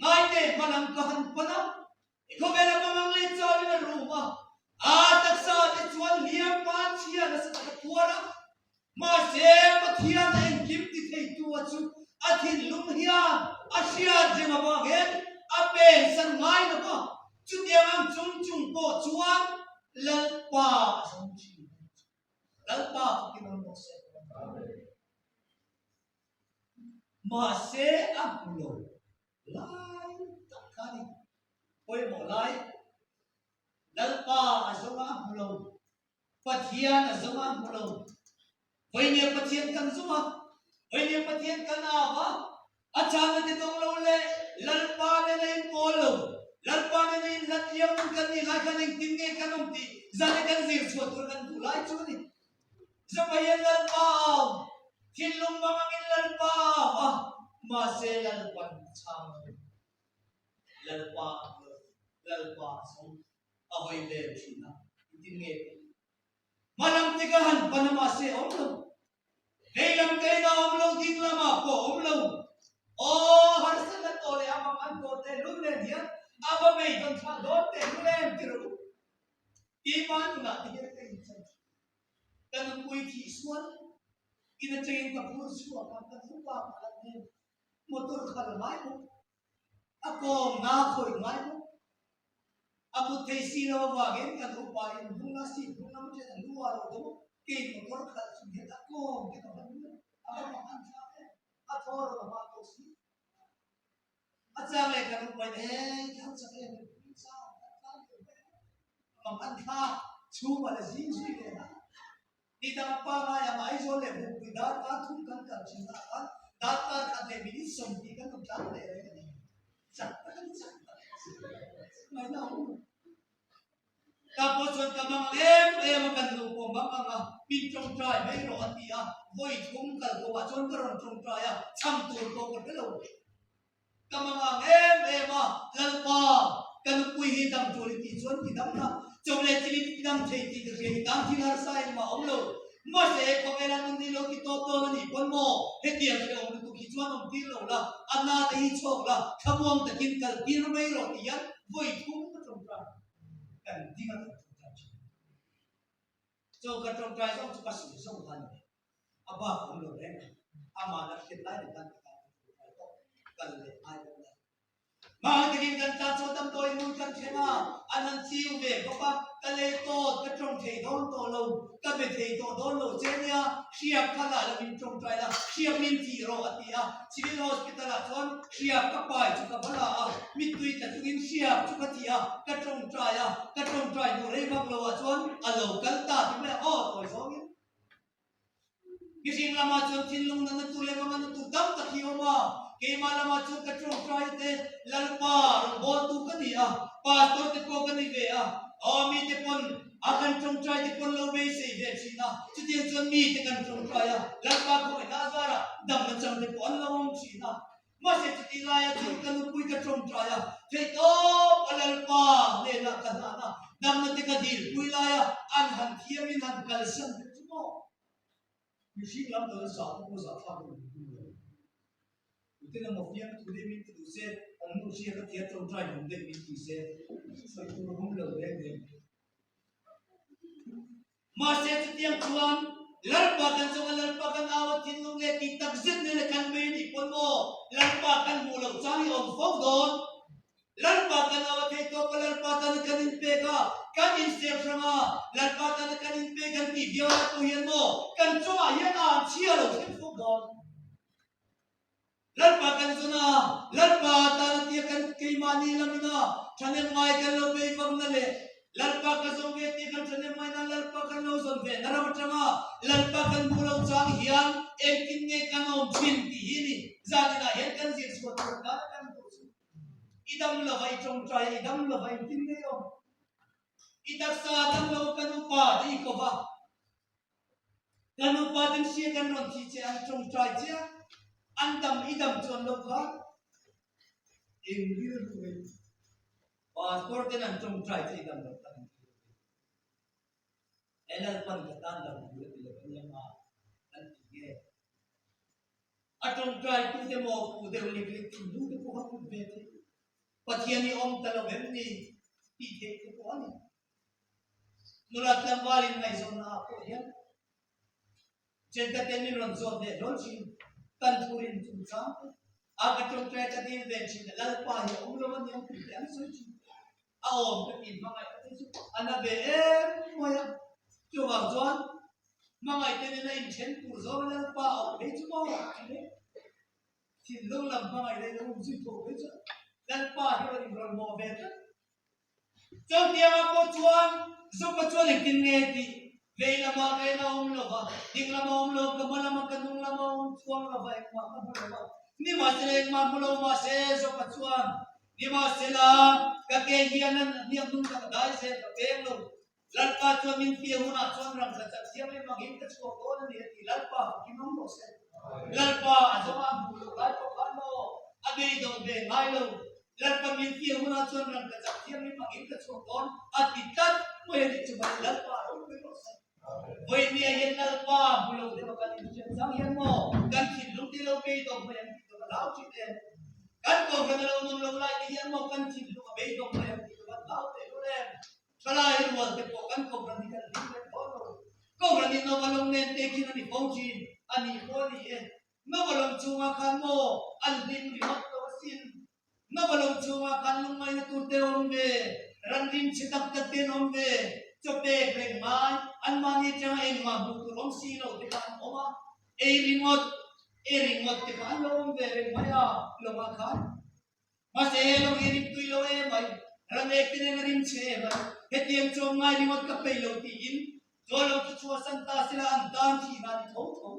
ngaite hmalam ka han pan a, i khawvela mangang leh chauhin a rum a, a taksa te chuan hliam pan chhia nasa tak a tuar a, mahse Pathian a engkim ti theitu a chu a thinlung hian a hriat reng avangin a pensan ngai lo va, chutiang ang chung chung pawh chuan Lalpa a zawng thin a ni chu. Lalpa fakin awm rawh se. Mahse a hmu lo lai tak kha a ni. Pawimawh lai Lalpa a zawng a a hmu lo. Pathian a zawng a a hmu lo. Vawinia Pathian kan zawng a, vawinia Pathian kan au a, a chana ti dawng lo leh Lalpa nena inpawl lo, Lalpa nena inhlat liau nun kan nih lai khan engtin nge kan awm tih zan i kan zir chhuah tur kan duh lai chu a ni. Zapahian Lalpa a awm, thinlung mang angin Lalpa a awm a, mahse Lalpan a chhang lo. Lalpa a hmu lo, Lalpa a zawng, a hawi vel thin a, engtin nge tih? Hmalam te ka han pan a mahse a awm lo. Veilam ka en a awm lo, ding lamah pawh a awm lo. Aw, harsat la tawh leh a mang an tawh tehlul nen hian a va beidawn thlak dawn tehlul em ti rawh u. Keimah nunah te hian ka inchan thin. Ka nupui thih sual in atangin ka phur chhuak a, ka nu pa pakhat nen motor khalh ngai bawk, a kawm na khawih ngai bawk. A mut thei si lo avangin kan upa in hnung a seat hnung lam atangin a lu a ro deuh a, kei motor khalh chung hian a kawm te ka hman nual, a va mang an thlak em, a thaw rawn a vah tawh si. A chang leh kan upa in ei thau chak em em pui chau kan tlan deuh mai a, mang an thlak chhum a la zing zui ve a. Ni dang pangai ang Aizawl leh Bukpui darkar thum kan kal thin ah khan darkar khat leh minute 20 kan rawn tlan leh reng a ni. Chak tak a ni chak tak. Ngaihna a awm lo. Ka pawh chuan ka mang em em a kan nu pawh mang ang a, min tawngtai mai rawh a ti a, vawi thum kal kawngah chuan ka rawn tawngtai a, chhang tur pawh ka hre lo. Ka mang ang em em a, Lalpa, ka nupui hi dam tur i tih chuan ti dam la, chawp leh thil in ti dam thei tih ka hria i tan thil harsa engmah a awm lo. Mahse, khawvela nun ni lo ti tawp dawn a nih pawn maw? Hetiang hrehawm lutuk hi chuan awm tir lo la, a na te hi chhawk la, thlamuang takin kal tir mai rawh ti hian vawi thum ka tawngtai kan ding a kan tawngtai thin. Chaw ka tawngtai zawng chu ka sawi zawng kha a ni ve. A bak awm lo reng a, amah na hriat lai reng khan ka tan ka tawngtai tawp, kal leh ngai bawk lo. Mahni takin kan tlan chaw damdawi hmun kan thleng a, an han chiu ve bawk a, ka lei tawt, ka tawng thei dawn tawh lo, ka be thei tawh dawn lo che nia, hriak kha lah la min tawngtai la, hriak min thih rawh a ti a, Civil Hospital ah chuan hriak ka pai chu ka va la a, mittui tla chungin hriak chu ka thih a, ka tawngtai a, ka tawngtai hnu rei vak lo ah chuan a lo kal ta ti mai a, aw tawi zawngin. Mihring lamah chuan thinlung natna tur leh manganna tur tam tak hi a awm a, keimah lamah chuan ka tawngtai te Lalpa rawngbawltu ka ni a, pastor te pawh ka ni ve a, aw mite pawn a kan tawngtai te pawn lo beisei ve thin a, chutiang chuan mite kan tawngtai a, Lalpa khawngaihna a zarah damna chang te pawh an lo awm thin a. Mahse chutih laia chuan ka nupui ka tawngtai a, theihtawp a Lalpa hnenah ka hnan a, damna te ka dilpui laia an han thiamin han kalsan te chu maw? Mihring lam dawna zah te pawh zah thlak in min lo. Tuten emaw fiamthu deuh min ti duh se, an nu hria ka tia tawngtai hlum deuh min ti se, sawi tur a hum lo reng reng. Mahse chutiang chuan Lalpa kan zawng a, Lalpa kan au a, thinlung leh tih tak zet nena kan bei nih pawn maw Lalpa kan hmuh loh chang hi a awm fo dawn. Lalpa kan au a thei tawp a, Lalpa tana kan inpek a, kan inser hrang a, Lalpa tana kan inpek kan tih viau lai pawh hian maw kan chungah hian a an chhia lo thleng fo dawn. Lalpa kan zawn a, Lalpa tana tia kan keimahni lamin a thahnem ngai kan lo bei vangna leh Lalpa ka zawng ve tia kan thahnem ngaina Lalpa kan lo zawn ve na ram atanga Lalpa kan hmuh lo chang hian engtin nge kan awm thin tih hi ni zaninah hian kan zir chhuah tur atana kan duh chu i dam lova i tawngtai i dam lova engtin nge i awm i taksa dam lo kan upa te i kova Kan upa ten hria kan rawn thi che an tawngtai che a, an dam i dam chuan lo kha eng rilru nge pastor ten an tawngtai che i dam lo kha eng rilru nge he Lalpan ka tan dam tur a ti lo ania ma kan ti nge a tawngtai tu te maw pu deuh lek lek thinlung te pawh kha put ve thei Pathian i awm ta lo em ni tih theih te pawh a ni. Nula tlangval in ngaihzawnna ah pawh hian Thenkhatte min rawn zawt leh hlawl thin, kan thurin chungchang te a ka tawngtai ka dil ve thin a, Lalpa hi a awm lo a niang tih te an sawi thin. A awm ka ti hmangaih te chu a na ve em mai a, chuvang chuan hmangaih te nena inthen tur zawng a Lalpa a awm phei chu maw tih leh. Thinlung lam hmangaih leh in a um zui tawh mai chuan Lalpa hi rawn inrawn mawh ve tlat. Chutianga pawh chuan Zupa chuan engtin nge tih vei lamah ka en a awm lo va, ding lamah a awm lo, ka hma lamah ka hnung lamah a awm chuang lo va, engmah ka hmu lo va. Nimahsela engmah hmu lo mahse Zupa chuan, Nimahsela ka ke hian a hniak hnung tak a dai zel ka peng lo. Lalpa chuan min fia hunah chuan rangkha chak thiang leh mangin ka chhuak dawn a ni a ti. Lalpa fakin awm rawh se. Lalpa a zawng a hmuh loh lai pawh khan maw a beidawng ve ngai lo. Lalpa min fia hunah chuan rangkha chak thiang leh mangin ka chhuak dawn a ti tlat mai a nih chu mai. Lalpa ropui rawh se. Vawinia hian Lalpa hmu lo deuh a kan inhriat chang hian maw kan thinlung te lo beidawng mai ang tih chu ka hlau thin em. Kan kohhran a lo nawm lo lai te hian maw kan thinlung a beidawng mai ang tih chu kan hlau teh lul em. Thalai rual te pawh kan kohhran hi kan hlim reng dawn lo. Kohhran hi Nova lawng nen te khin a ni fo thin a nih pawh a ni e. Nova lawng chungah khan maw an hlim ringawt lo asin. Nova lawng chungah khan lungngaihna tur te awm ve, ran rim chhe tak tak te an awm ve, chaw pek reng ngai, anmahni atanga engmah hmuh tur awm si lo te kha an awm a, ei ringawt, ei ringawt te kha an lo awm ve reng mai a lawngah khan. Mahse he lawng hi rim tui lo em mai, ram ek te nen a rim chhe em mai, hetiang chuan ngai ringawt ka peih lo tiin chaw lo chu chhuahsan ta sela an tan thih na ni tho tho.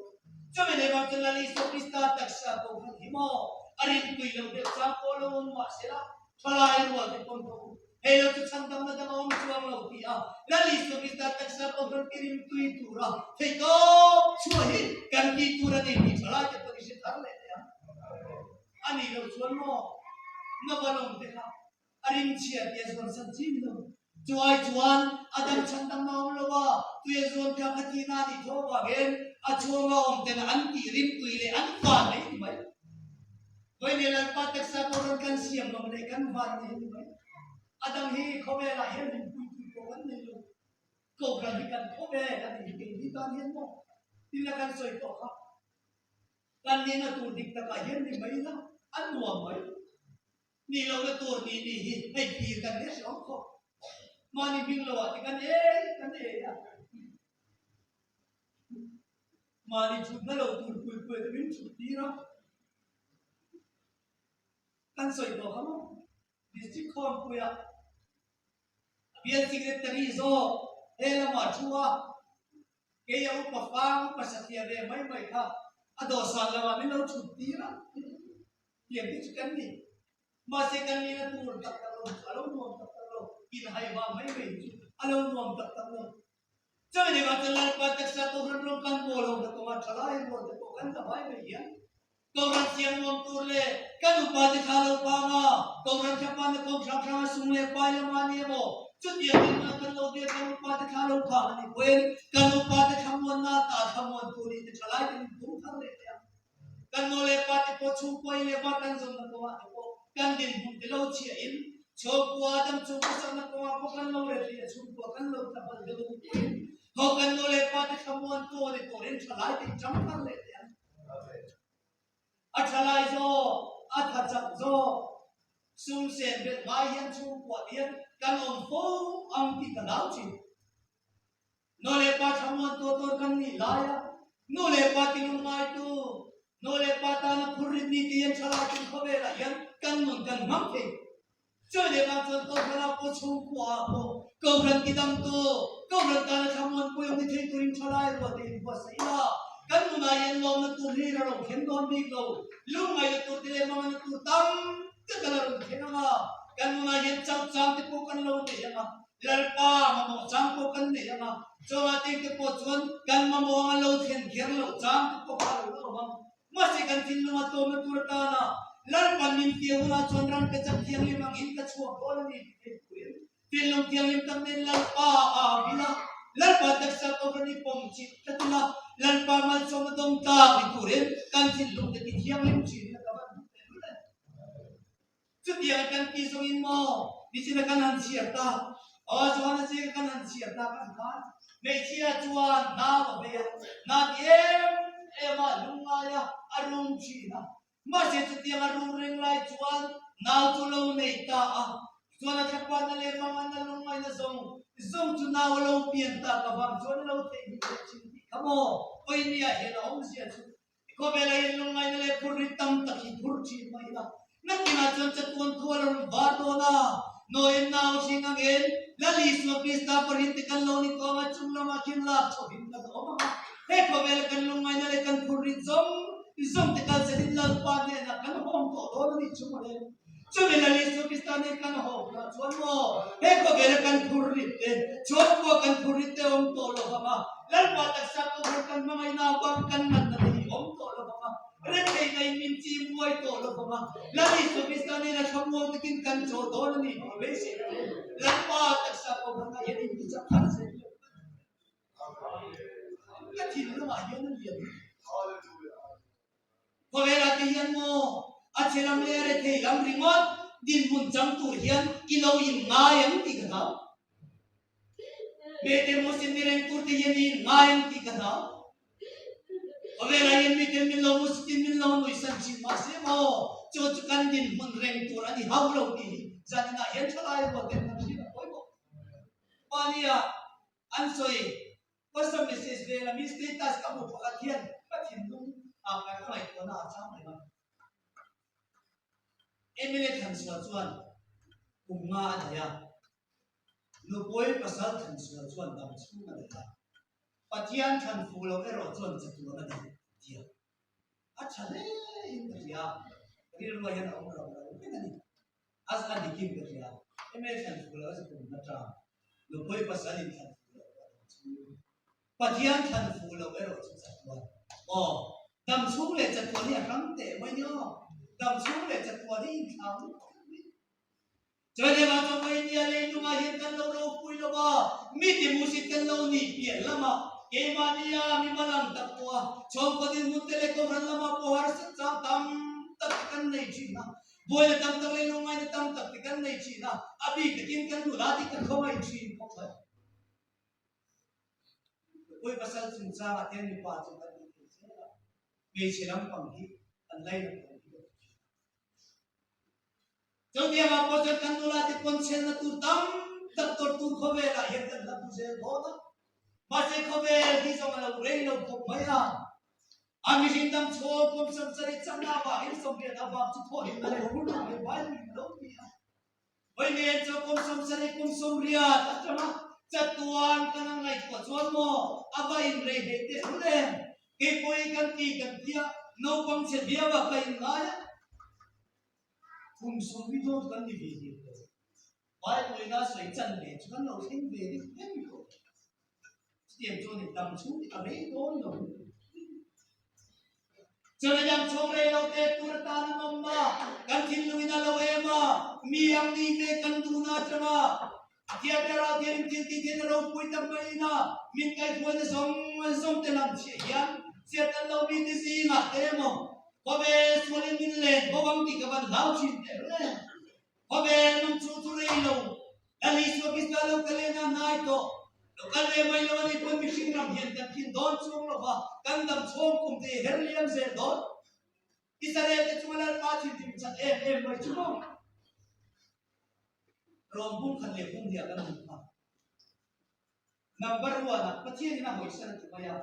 Chumi leh vang chuan Lal Isua Krista taksa kohhran hi maw a rim tui lo deuh chang pawh lo awm mahsela thalai rual te pawn ka u hei lo chu chhandamna dang a awm chuang lo ti a Lal Isua Krista taksa kohhran ti rim tui tura theihtawp chhuah hi kan tih tur a ni tih thalai te pawn i hre thar leh teh ang. A nih loh chuan maw Nova lawng te kha a rim chhia tih a zuan san chin lo. Chu ai chuan a dam chhan dang a awm lo a, tui a zuan kha ka thihna a nih tho avangin a chhunga awm ten an tih rim tui leh an van mai ni mai. Vawiin Lalpa taksa pawh rawn kan siam ngam leh kan van nei ni mai. A dang hi khawvelah hian rinpui tui pawh kan nei lo. Kohhran hi kan khawvel a ni hi tan hian maw tina kan sawi tawh kha. Kan nihna tur dik takah hian ni mai ila a nuam mai. Nih lohna tur nih nih hi hei thlir kan nia hre awm khawp. Mahni hming lo ah te kan ei kan ei a. Mahni thutna lo tur pui pui te min thut tir a. Kan sawi tawh kha maw? District khawmpuia a bial secretary zawk he lamah thu a. Kei a upa fang upa satliah ve mai mai kha a dawhsan lamah min lo chhut tir a, tiang te chu kan ni. Mahse kan nihna tur tak tak lo chu a lo nuam tak tak lo, inhai vang mai mai chu a lo nuam tak tak lo. Chumi ni vang chuan Lalpa taksa Kohhran rawng kan bawl ho hna kawnga tha lai rual te pawh kan la vai mai hian Kohhran siam nuam tur leh kan upa te thla lo pang a, Kohhran thlapana kawng hrang hranga sung leh pai lama a ni emaw, chutiang in hna kan lo biak kan upa te thla lo phang a nih pawhin kan upa te thlamuanna ata thlamuan tur nih te thalai te min tum thar leh teh ang. Kan nu leh pa te pawh chhungkua i leh va kan zawnna kawngah te pawh kan dinhmun te lo chhiah in chhungkua dam chung khawsakna kawngah pawh kan lo ret leh a chhungkua kan lo tlabal deuh a nih pawhin ho kan nu leh pa te thlamuan tu a ni turin thalai te i tang thar leh teh ang. A thalai zawk, a tha chak zawk, sum sen belh ngai hian chhungkuah hian kan awm fo ang tih ka hlau thin. Nu leh pa thlamuan tuah tur kan nih lai a, nu leh pa tilung ngaitu, nu leh pa tana phurrit ni te hian thalai tin khawvelah hian kan nun kan hmang thei. Chumi leh vang chuan Kohhran-ah pawh chhungkuaah pawh Kohhran tidamtu, Kohhran tana thlamuanpui awm ni thei turin thalai rual te inbuatsaih ila, kan nunah hian lawmna tur hlir a rawn thleng dawn bik lo, lungngaihna tur te leh hmangaihna tur tam tak a la rawn thleng ang a, kan nunah hian chauh chang te pawh kan lo nei ang a, Lalpa mamawh chang pawh kan nei ang a, chawngah tengte pawh chuan kan mamawh anga lo thlen kher loh chang te pawh kha a lo la awm ang. Mahse kan thinlunga tlawmna tur atana Lalpan min fiah hunah chuan ram ka chak thianghlim angin ka chhuak dawn a ni tih theih turin thinlung thianghlim tak nen Lalpa a vil a, Lalpa taksa Kohhran i pawm chih tlat ila, Lalpa malsawmna dawng tlak ni turin kan thinlung te ti thianghlim thin ila ka van duh tehlul e. Chutiang kan ti zawngin maw nichina kan han chhiar ta, aw Johana zinga kan han chhiar ta kan khan hmeichhia chuan nau a bei a, na ti em em a lungngai a, a rum thin a. Mahse chutiang a rum reng lai chuan nau chu lo nei ta a, chuan a thlapanna leh manganna lungngaihna zawng zawng chu nau a lo pian tak avang chuan a lo theihnghilh leh thin tih kha maw Pawimia hian a awmzia chu. Khawvela inlungngaihna leh phurrit tam tak hi phur thin mah ila, nakinah chuan chatuan thu a la rawn var dawn a. Nawiin nau hring angin Lal Isua Krista pahrin te kan lo ni tawh anga chung lamah khian lak chhohin kan awm ang a. He khawvela kan lungngaihna leh kan phurrit zawng zawng te kalsanin Lalpa hnenah kan hawng tawh dawn a nih chu mawle. Chumi Lal Isua Krista nen kan hawng hunah chuan maw he khawvela kan phurrit te, chhuanpua kan phurrit te awm tawh lo vang a, Lalpa taksa kohhran kan hmangaihna avang kan natna te hi awm tawh lo vang a, retheihna in min chim buai tawh lo vang a, Lal Isua Krista nena thlamuang takin kan chaw dawn a ni tih beisei lo in Lalpa taksa kohhranah hian intichak thar zel lo ka thinlungah hian a lian. Khawvelah te hian maw a chhe lam leh a rethei lam ringawt dinhmun chang tur hian i lo inngai ang tih ka hlau. Mete musin ni reng tur te hian i inngai ang tih ka hlau. Khawvelah hian miten min lo musitin min lo nuihsan thin mahse maw chu chu kan dinhmun reng tur a ni hauh lo tih hi zaninah hian thalai rual ten kan hriat a pawimawh. Mahnia an sawi WhatsApp message vel a mi status ka hmuh pakhat hian ka thinlung ah ka ngaihtuahna a chang reng a. MLA Thansual chuan kum nga a daih a, nupui pasal Thansual chuan dam chhung a daih a, Pathian thlan fuh loh erawh chuan chatuan a daih tia a tha hle in ka hria, rilruah hian a awm rau rau reng a ni. A a dikin ka hria, MLA thlan fuh loh a chu kum nga tang, nupui pasal in thlan fuh loh a dam chhung. Pathian thlan fuh loh erawh chu chatuan. Aw, dam chhung leh chatuan hi a hrang teh mai ni aw. Dam chhung leh chatuan hi inthlang lutuk mai. Chuan hengah chuan India leilungah hian kan lo ropui lo va, mi timusit kan lo nih piah lamah keimahnia mi malang tak pawh a chhawngkaw dinhmun te leh kohhran lamah pawh harsat chang tam tak te kan nei thin a, buaina tam tak leh lungngaina tam tak te kan nei thin a, a bik takin kan nula te kan khawngaih thin khawp mai. Nupui pasal chungchangah te mipa chu kan ti thei zel a, hmeichhe lampang hi an lainat lo hi ka ti thin a. Chutiangah pawh chuan kan nula te pawn chhelna tur tam tak tawrh tur khawvelah hian kan la hmu zel dawn a. Mahse khawvel hi zawng a lo rei lo khawp mai a. A mihring dam chhawm pawm samsarih chakna avangin sawmriat avang chu thawhhimna leh hurna leh Bible in a lo ti a. Vawiin chu kum 70 kum 80 atanga chatuan kan ang ngaihtuah chuan maw a va inrei hlei teh rul em? Keipawh i kan ti kan tia naupang chhe viau a ka inngai a. Kum 70 dawn chu kan ni ve hmel lo. Bible ina sawi chan ve chu kan lo thleng ve deuh reng tawh. Chutiang chuan i dam chhung hi a rei dawn lo. Chuan a dam chhung rei lo te tur atan an awm a, kan thinlungin a lo em a, mi ang ni ve kan duhna atanga Thiathara thianin thil tih theihna ropui tak maiin a min kaihhruaina zawng zawng te lam chhiah hian chhiat an lo mite zingah te emaw khawvel sualin min len bo ang tih ka van hlau thin tehlul em. Khawvel nung chu chu rei lo, Lal Isua Krista lo kal lehna hnai tawh. Lo kal ve mai lo a nih pawn mihring ram hian kan thin dawn chuang lo va, kan dam chhawng kum te hi her liam zel dawn. Israel te chunga Lalpa thinrim chat em em mai chu maw? Rawm bung khat leh bung hniah kan hmu kha. Number one ah Pathianin a hawisan a ti mai a.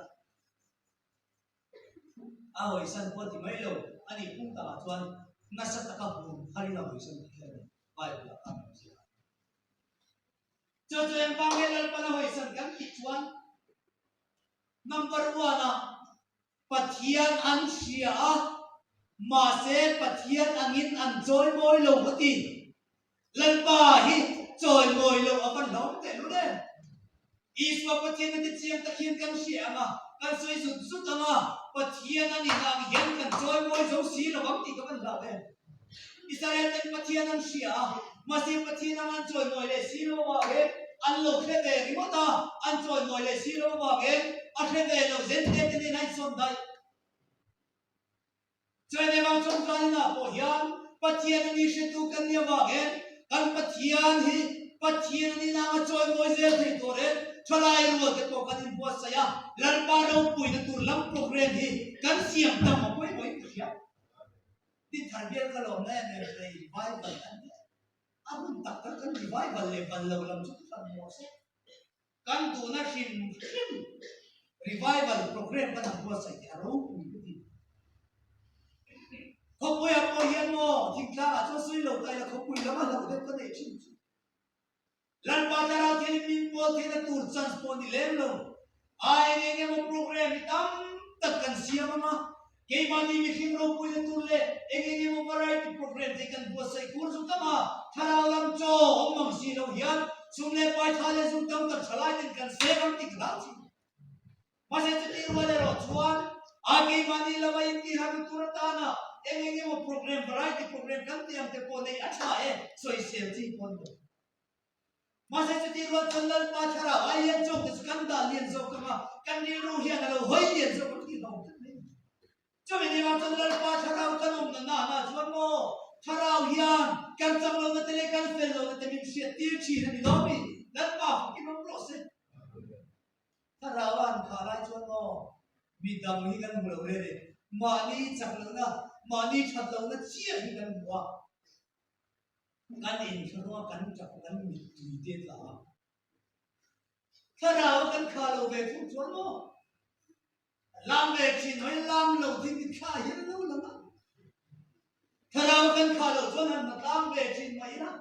A hawisan pawh a ti mai lo, a nih phung takah chuan nasa taka hmun tharin a hawisan ti kher a ni, Bible ah khan awm zia. Chu chu engvang nge Lalpan a hawisan kan tih chuan number one ah Pathian an hria a, mahse Pathian angin an chawimawi lo a ti. Lalpa hi chawimawi loh a va hlawm tehlul em? Isua Pathian a ti chiang tak hian kan hria ang a, kan sawi zut zut ang a, Pathian a nihna ang hian kan chawimawi zo si lo ang tih ka van hlau em? Israel ten Pathian an hria a, mahse Pathian ang an chawimawi leh si lo avangin an lo hre ve ringawt a, an chawimawi leh si lo avangin a hre ve lo zen te te nen a insawn daih. Chuan engah chawngkainah pawh hian Pathian a ni hretu kan nih avangin kan Pathian hi Pathian a nihna anga chawimawi zel thei turin thalai rual te pawh kan inbuatsaih a, Lalpa ropuina tur lam program hi kan siam tam a pawimawhin ka hria. Dinthar bial ka lawmna em em rei revival kan ni a, a hun tak tak kan revival leh val lo lam chu ka hran maw se. Kan duhna hrim hrim revival program kan han buatsaih te a ropui ka ti. Khawpuiah pawh hian maw thingtlangah chuan sawi lo ta ila khawpui lama hlauh deuh ka neih thin chu. Lalpa Thlarau thianin min pawl theihna tur chance pawh ni lem lo. A eng eng emaw program hi tam tak kan siam ang a, keimahni mihring ropuina tur leh eng eng emaw variety program te hi kan buatsaih kur chu tam a, thlarau lam chaw awm mang si lo hian sum leh paitha leh zum tam tak thalai ten kan seng ang tih ka hlau thin. Mahse chutih rual erawh chuan a keimahni lama intihharna tur atana eng eng emaw program, variety program kan tih ang te pawh neih a tha e, sawisel chi pawh an ni lo. Mahse chutih rual chuan Lalpa thlarau ai hian chawk te chu kan dah lian zawk ang a, kan rilru hian a lo hawi lian zawk ang tih hlauhawm tlat mai a ni. Chumi ni ah chuan Lalpa thlarau kan awm na nana chuan maw thlarau hian kan chak lohna te leh kan fel lohna te min hriat tir thin a ni lo mi? Lalpa fakin awm rawh se. Thlarau a han khah lai chuan maw mi dang hi kan hmu lo reng e, mahni chak lohna, mahni that lohna chiah hi kan hmu a. Kan inthlahrung a, kan tap a, kan mittui te tla a. Thlarau kan khah lo ve thung chuan maw? Lam ve thin hawi lam lo thin i thla hian a lo lang a. Thlarau kan khah loh chuan han hnatlang ve thin mai ila.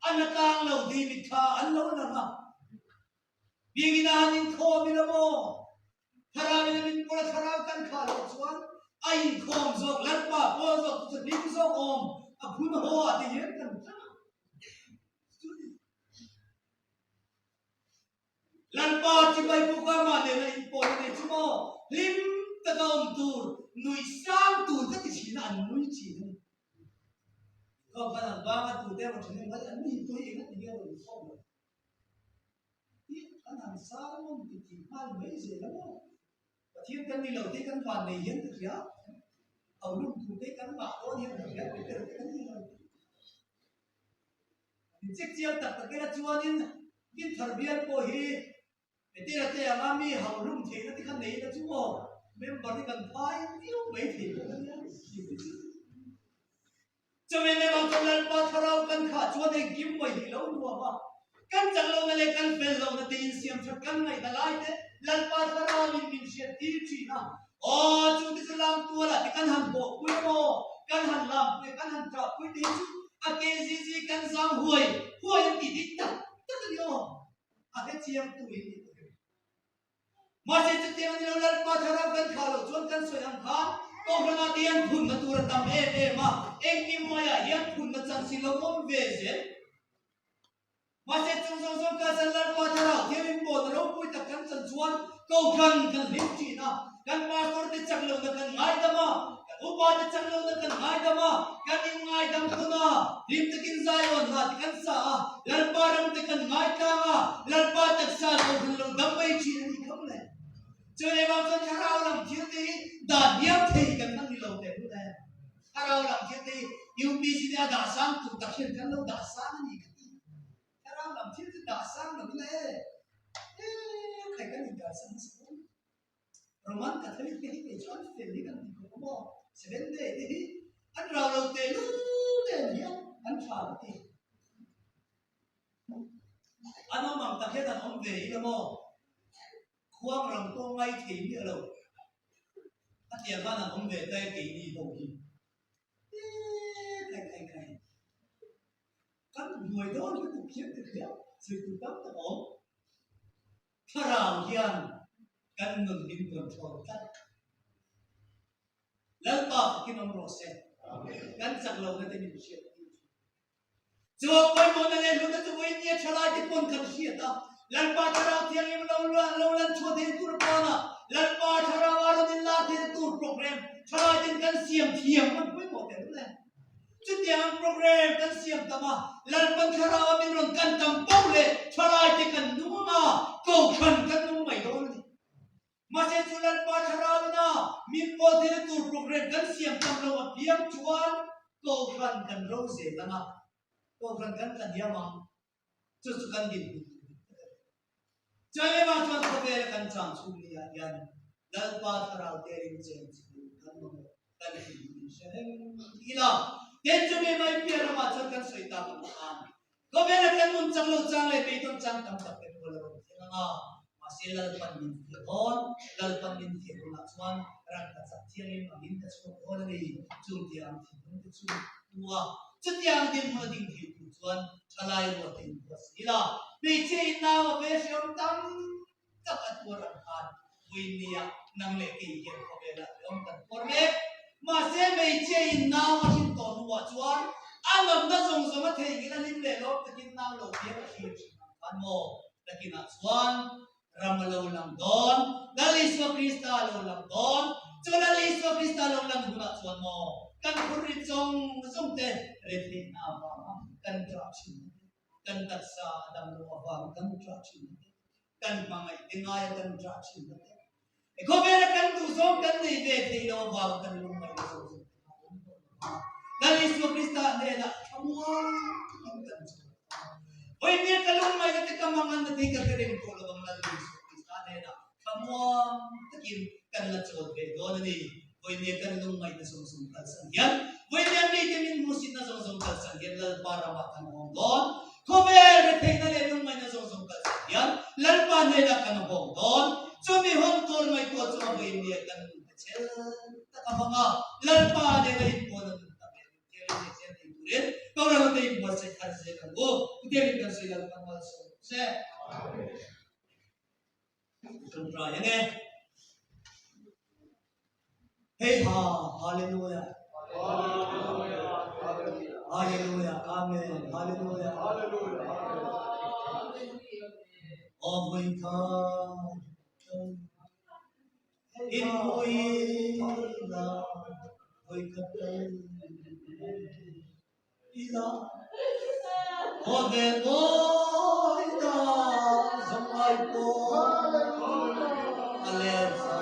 A hnatlang lo tih mitthla an lo lang a. Biakinn ah han inkhawm ila maw? Thlarau in a min pawl a thlarau kan khah loh chuan a inkhawm zawk, Lalpa pawl zawk chu hlim zawk awm a phun haw ah te hian kan tlang a. Lalpa chibai buk a mah nena inpawl a nei chu maw? Hlim taka awm tur, nuih sang tur ka ti thin a, an nui thin a ni. Inkhawm khan an vang a, tute emaw thin emaw an ni tui eng a ti nge a rawn inkhawm lo. Tin, an han sermon ti tih nghal mai zel a maw? Pathian kan ni lo te kan van nei hian ka hria, au lum tur te kan ngah dawn hian ka hria, Peter te kan ni lo. In chek chiang tak tak ila chuanin Dinthar bial pawh hi Petera te anga mi hau lum theihna te kha nei ila chu maw member hi kan phai viau mai thei bawk a nia tih te chu. Chumi lemah chuan Lalpa thlarau kan khah chuan engkim mai hi lo nuam a, kan chak lohna leh kan fel lohna te insiam that kan ngaihna lai te Lalpa thlarauin min hriat tir thin a. Aw, chungte chu lam tualah te kan han bawhpui a maw, kan han lampui a, kan han ṭahpui te hi chu a KZZ kan zang huai huai an tih dik tak tak a ni aw, a hrechiang tu in nih tak em. Mahse chutiang a ni lo, Lalpa thlarau kan thlah loh chuan kan sawi ang khan Kohhranah te hian phunna tur a tam em em a, engkim maiah hian phunna chang si lo awm ve zel. Mahse chung zawng zawng kalsan Lalpa thlarau thiangin pawhna ropui tak kan chan chuan Kohhran kan hlim thin a, kan pastor te chak lohna kan ngaidam a, kan upa te chak lohna kan ngaidam a, kan inngaidam tawn a, hlim takin Zion hla te kan sa a, Lalpa ram te kan ngaitlang a, Lalpa taksa Kohhran lo dam mai thin a nih kha mawle. Chuan engvang chuan thlarau lam thil te hi dan hiam thei kan hmang ni lo teh mawle. Thlarau lam thil te hi UPC te a dah sang tur tak hian kan lo dah sang a ni ka ti. Thlarau lam thil chu dah sang lo ila e, e khai kan inkalsan nasa dawn. Roman Catholic te hi kei chu an fel hi kan ti khawp a maw? Seventh day te hi an rau lo teh lul nen hian an tha ka ti. An awm ang tak hian an awm ve ila maw? Khuang ram pawh ngai thei miah lo. A tiang khan an awm ve ta e keini ho hi. Eee khai khai khai. Kan buai dawn lutuk hian ka hria, sawi tur tam tak a awm. Thlarau hian kan nun min control tlat. Lalpa fakin awm rawh se. Kan chak lohna te min hriat tir thin. Chu a pawimawhna leh hlutna chu vawiin nia thalai te pawn kan hriat a, Lalpa Thlarau Thianghlim lo lo lan chhuah theihna tur atana Lalpa Thlarau a rawn inlar theihna tur program thalai ten kan siam thiam kan pawimawh teh rul e. Chutiang ang program kan siam tam a, Lalpan Thlarau a min rawn kan tam poh leh thalai te kan nung ang a, Kohhran kan nung mai dawn a ni. Mahse chu Lalpa Thlarauina min pawl theihna tur program kan siam tam lo apiang chuan Kohhran kan ro zel ang a, Kohhran kan tla hniam ang. Chu chu kan dinhmun tur dik tak a ni. Chuan lemah chuan khawvela kan chang chhung ni ah hian Lalpa Thlarau te rinchen chu kan mamawh kan tih in hre reng ila. Tin chumi mai piah ramah chuan kan sawi tak ang khan khawvela kan nun chang lo chang leh beidawn chang tam tak te pawh la rawn thleng ang a. Mahse Lalpan min fiah dawn, Lalpan min fiah hunah chuan rangkachak thianghlim angin ka chhuak dawn a ni. Chung tia ang thinlung te chu pu a, chutiang dinhmun a ding thei tur chuan thalai ruat a inbuatsaih ila, hmeichhia in nau a ve hreawm tam tak a tuar ang khan vawinia nang leh kei hian khawvelah hreawm kan tuar mek. Mahse hmeichhia in nau a hrin tawh hnuah chuan a natna zawng zawng a theihnghilh a hlim leh lawm takin nau lo piang a thlir thin ang khan maw? Nakinah chuan ram a lo lang dawn, Lal Isua Krista a lo lang dawn. Chu Lal Isua Krista a lo lang hunah chuan maw kan phurrit zawng zawng te retheihna avanga kan ṭah thin te, kan taksa a dam loh avanga kan ṭah thin te, kan hmangaih te ngaia kan ṭah thin te, Khawvela kan duhzawng kan nei ve theih loh avanga kan lungngaihna zawng zawng te kha awm tawh lo va. Lal Isua Krista hnenah thlamuang takin kan chawl ta. Vawimir ka lungngaihna te ka manganna te hi ka hre reng tawh lo vang Lal Isua Krista hnenah thlamuang takin kan la chawl ve dawn a ni. Vawimir kan lungngaihna zawng zawng kalsan hian, vawimir mite min hmuhsitna zawng zawng kalsan hian Lalpa ramah kan awm dawn. Khawvel retheihna leh lungngaihna zawng zawng kalsan hian Lalpa hnenah kan hawng dawn. Chumi hawn tur ngaihtuah chu a vawinia kan nun te chel tak a hmang a, Lalpa nena inpuan a nun tak leh nun thianghlim leh thian thei turin Kohhran hote inbuatsaih thar zel ang u. Chutiangin kan sawi Lalpa malsawm rawh se. Kan try ang e. Hei ha, Hallelujah. Hallelujah. Amen. Hallelujah. Aw voi kha in mui la voi khat ila khawvel mawi ta zawng ai pawh a len sa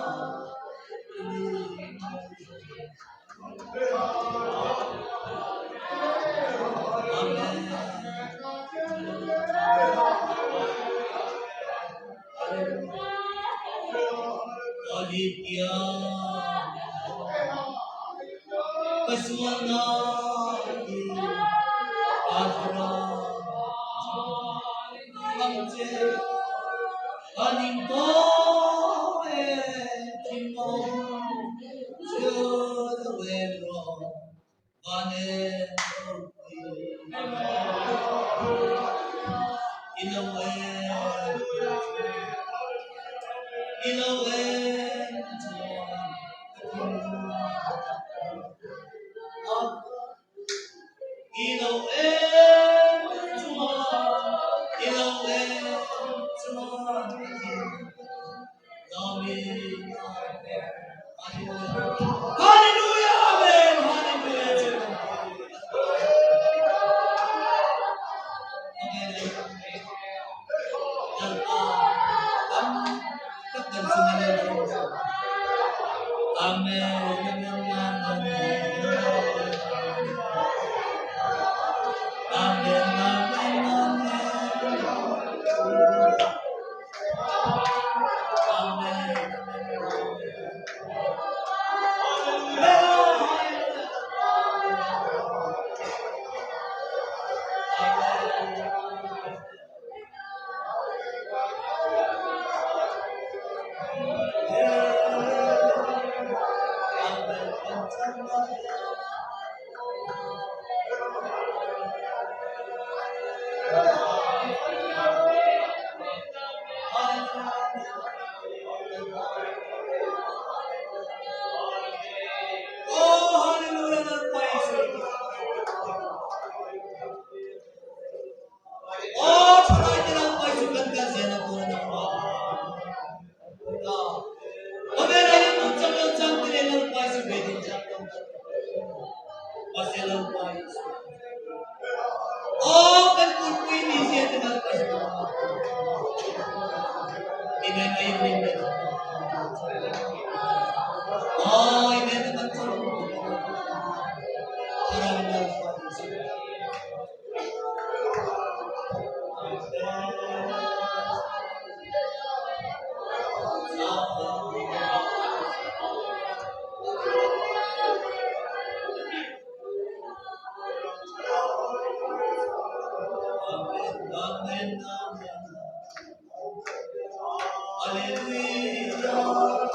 Hallelujah.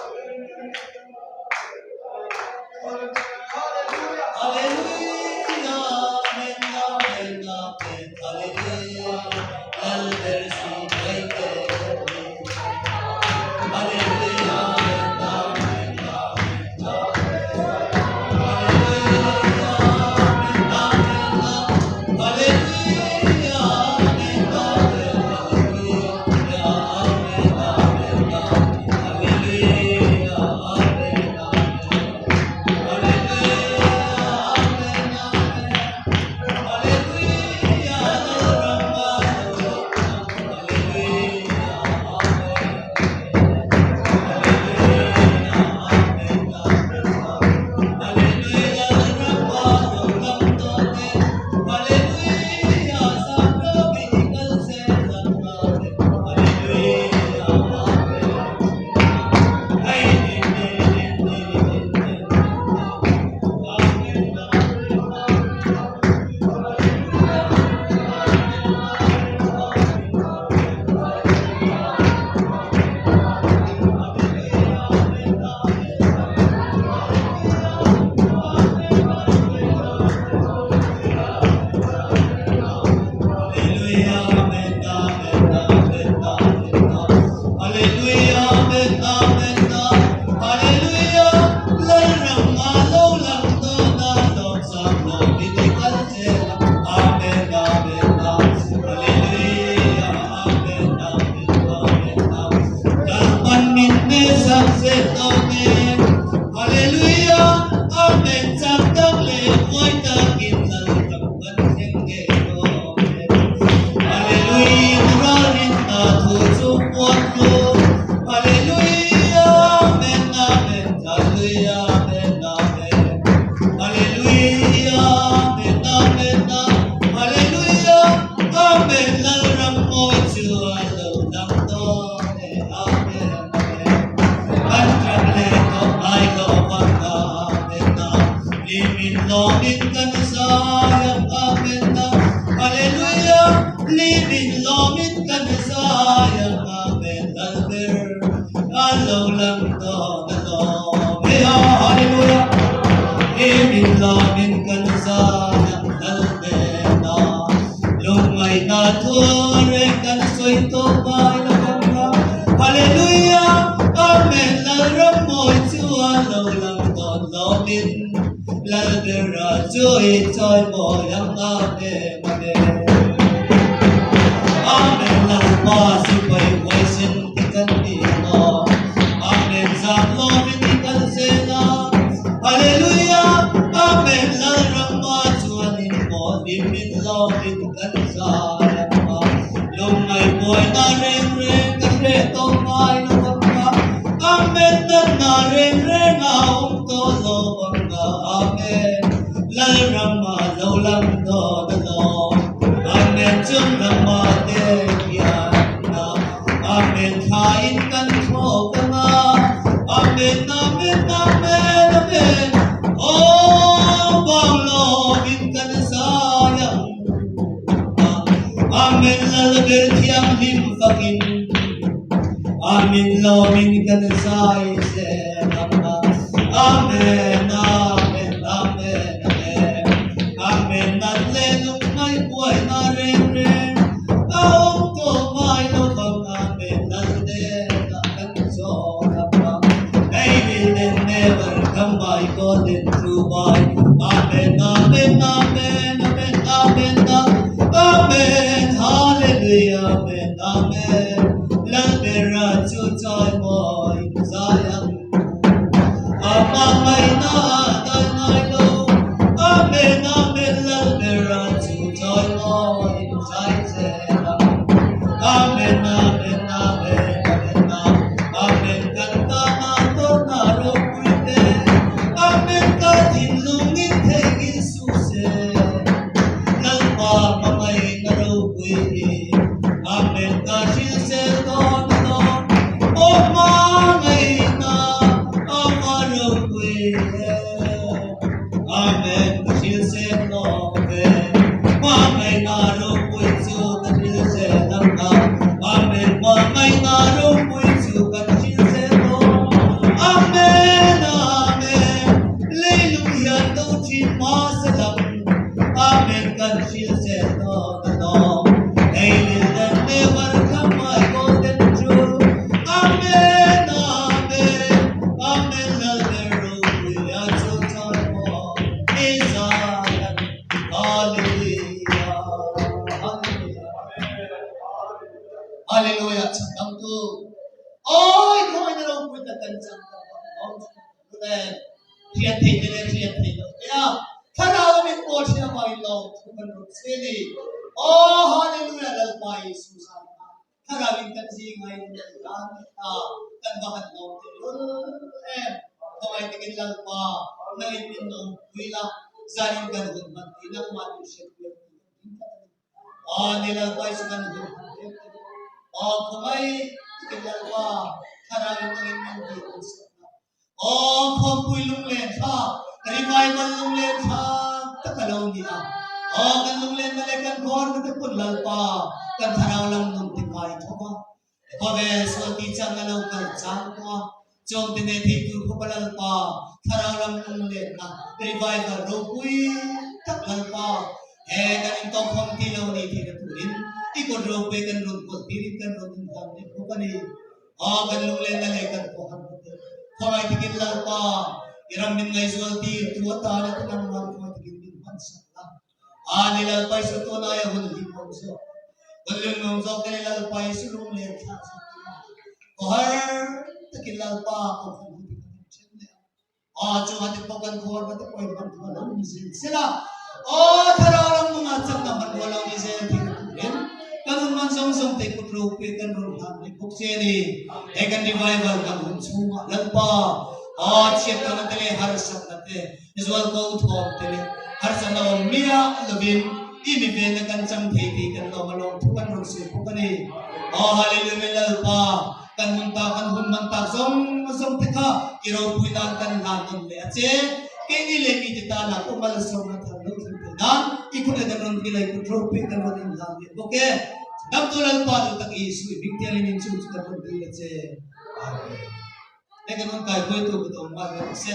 Hallelujah, Amen, Amen, Amen, Hallelujah, Lalber si Baite. Hallelujah, Amen, Amen, Amen, Amen. Hallelujah, Amen, Amen, Hallelujah, Amen, Amen, Hallelujah, Amen, Amen, Hallelujah, Amen, Amen. Hallelujah, Amen, Amen. Hallelujah, Lalrama, Hallelujah, Amen. Hallelujah, Amen, Amen. Hallelujah, Lalrama, Lam Tote. Hallelujah, Sakro Bidikal Se Amen. Hallelujah, Amen. Hey, din, din, din, din, din, din, din. Amen, Amen, Amen. Hallelujah, amen, amen, amen, amen. Hallelujah, amen, amen, Hallelujah, Lalram lo lang to na lo sa lo bidikal sela. Amen, amen, Hallelujah, amen, amen, amen, amen. Lalpan min me sak se to ne. Hallelujah, amen, chak tak le muay takin lalram kan thleng nge to. Hallelujah, rarin na thu chu puan ru. Hallelujah, amen, amen, hallelujah, amen, amen. Hallelujah, amen, amen, hallelujah, amen, lalram mo chu alo lang to ne, amen, amen. Kan tram le to ai lo pang na, amen na. Limin lomin kan sayang, amen na. Hallelujah, limin lomin kan sayang, amen, lalber. Alo lang to na lo. Hallelujah. Limin lomin kan sayang lalber na. Lungay na ture kan soy to bay lo kang na. Hallelujah, amen, lalram mo chu alo lang to lomin. Lalbera chui choi mo yang amen, amen. Amen, lalpa si pai huai sin ti kan ni lo. Amen, zam lo min ti kan se la. Hallelujah, amen, lalram ma chuan in mo limin lo min kan sa yang ma. Lungai buai na reng reng ka hre to mai lo bang ma. Amen, na na reng reng a um to lo bang na. Amen, lalram ma lo lang do na lo. Amen, chung lam ma te kian na. Amen, thain kan tho ka nga. Amen, amen, amen, amen. Oh, bang lo min kan sayang. Amen, lalber thiang lim fakin. Amen, lo min kan sai se lama. Amen, amen, amen, amen. Amen, nat le lung mai buai na reng reng. Aom to mai lo bang amen, lal de na kan cho lama. They will never come by golden through by. Amen, amen, amen, amen, amen, amen, hallelujah, amen, amen. Lalbera chu choi mo in sayang. Ama mai na dai ngai lo. Amen, amen, lalbera chu choi mo in sai se lam. Amen, amen, amen, amen, amen. Kan ta na to na ro pui te. Amen ka thin lungin theiin su se. Lalpa mamay na ro pui. Amen ka hril se to na lo. O mamay na ama ro pui. Amen ka hril se to ve. Mamay na ro pui chu ka hril se lam na. Amen mamay na ro pui chu Hallelujah chhandamtu Awi khawngaihna ropui tak kan chang tak vang lawm chu kan em hriat thei te leh hriat thei lo te a thlarau a min pawl thin avangin lawm thu kan rawn sawi a ni. Aw Hallelujah Lalpa Isu zan kha thlarau in kan zinga in rawn ti dan leh ta kan va han lawm teh lul em. Khawngaih takin Lalpa nangin min awmpui la zanin kan hun hman tih nangmah min hriatpui ang tih kan ring tlat a ni. Aw ni Lalpa i chu kan hun hman mek te ni. Aw khawngaih takin Lalpa thlarau in nangin min ti kan sawmna. Aw khawmpui lunglen thlak, revival lunglen thlak tak a lo ni a. Aw kan lunglenna leh kan khawharna te pawn Lalpa kan thlarau lam nun te kai tho va. Khawvel sual ti chang a lo kal chang tawh a. Chawngte nei thei tur khawp a Lalpa thlarau lam lunglenna revival ropui tak Lalpa he kan intawkkhawm ti lo ni theihna turin i kut ropui kan rawn pawlh tirin kan rawn inhlan leh bawk a ni. Aw kan lunglenna leh kan khawharna te khawngaih takin Lalpa i ram min ngaihzual tir tu atana te nangmah khawngaih takin min hmansak la. A ni Lalpa i su tun aia hun hlim awm zawk hun hlim awm zawk te ni Lalpa i su lung len thlah zawk te ni khawhar takin Lalpa kohhran hu te kan then leh a a chunga te pawh kan khawhar na te pawh in hman thu a lo ni zel sela aw thlarau lam nunga chakna hmanrua lo ni zel thei turin kan hun man zawng zawng te kut ropui kan rawn hlan leh bawk che ni he kan revival kan hun chhunga Lalpa aw chhiat tawhna te leh harsatna te Zualko thawm te leh harsatna awm miah lovin i mi venna kan chang thei tih kan lawm a lawm thu kan rawn sawi bawk a ni. Aw Hallelujah Lalpa, kan hun tak kan hun man tak zawng zawng te kha i ropui nan kan hlan nawn leh a che. Keini leh mite tana pawh malsawmna thar lo thleng thei nan i khawvel kan rawn kilai kut ropui kan rawn inhlan leh bawk e. Damtu Lalpa duh tak Isu i hming tialin inchung chu kan rawn dil a che. Amen. Hei kan rawn kaihruaitu ka tawng ngai ve se.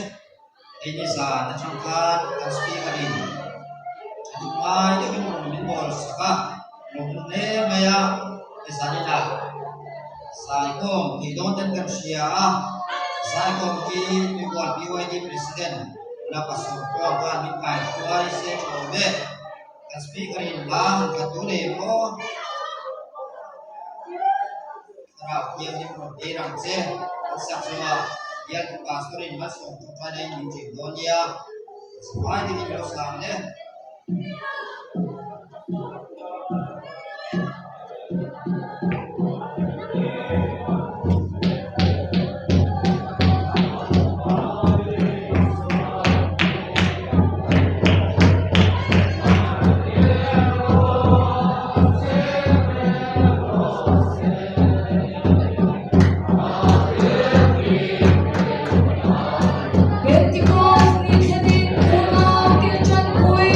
Hei ni zan atang khan kan speaker in tha duh ngai deuhin rawn min bawl sak a, lawmna hle mai a, he zaninah Zaikhawm tih dawn ten kan hria a, Zaikhawm hi Tuibual BYD President Ula Pasawrkua khan min kaihruai se tha awm e. Kan speaker in hla han khat duh nei maw? Thlarau Thianghlim rawn dir ang che. Kan sak zawhah bialtu pastor in malsawm tawngtaina in min ṭin dawn nia. Zahai takin lo sa ang le. Pentecost ni thlenin unau te ṭanpui.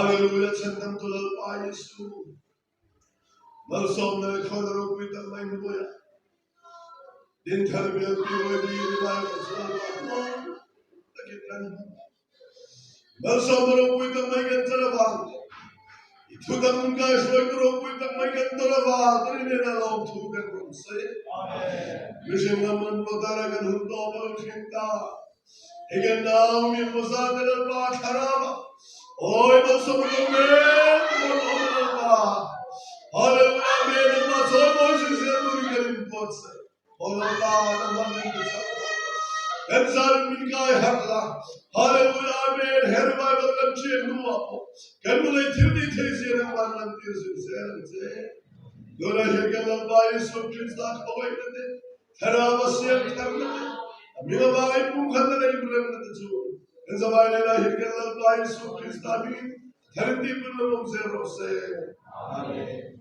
Hallelujah Chhandamtu Lalpa Isu malsawmna leh khawnna ropui tak mai hnuaiah Dinthar bial BYD revival chu Lalpa tluang takin kan hmang. Malsawmna ropui tak mai kan chan avang te, i thudang min kaihruaitu ropui tak mai kan tawn avang te rinena lawmthu kan rawn sawi. Mihring lam an ruatara kan hun tawp a lo thleng ta. Hei kan nau mi hmasa te Lalpa thlarau ah awi malsawm a lo mek dawn awm a Lalpa. Hallelujah Amen Lalpa chawi mawi zir zel turin kan inbuatsaih. Aw Lalpa nangmah min pe chak la. Kan zanin min kai harh la. Hallelujah Amen He revival kan ṭhian hnuah pawh kan nulei thil tih thei zia nangmah an lantir zir zel ang che. Tunah hian kan Lalpa Isua Krista khawngaihna te Thlarau a siam tharna te, a hming avanga i pumkhatna leh inremna te chu kan zavai lehlah hian kan Lalpa Isua Krista hmingin a tharin tihpun lo awm zel rawh se. Amen.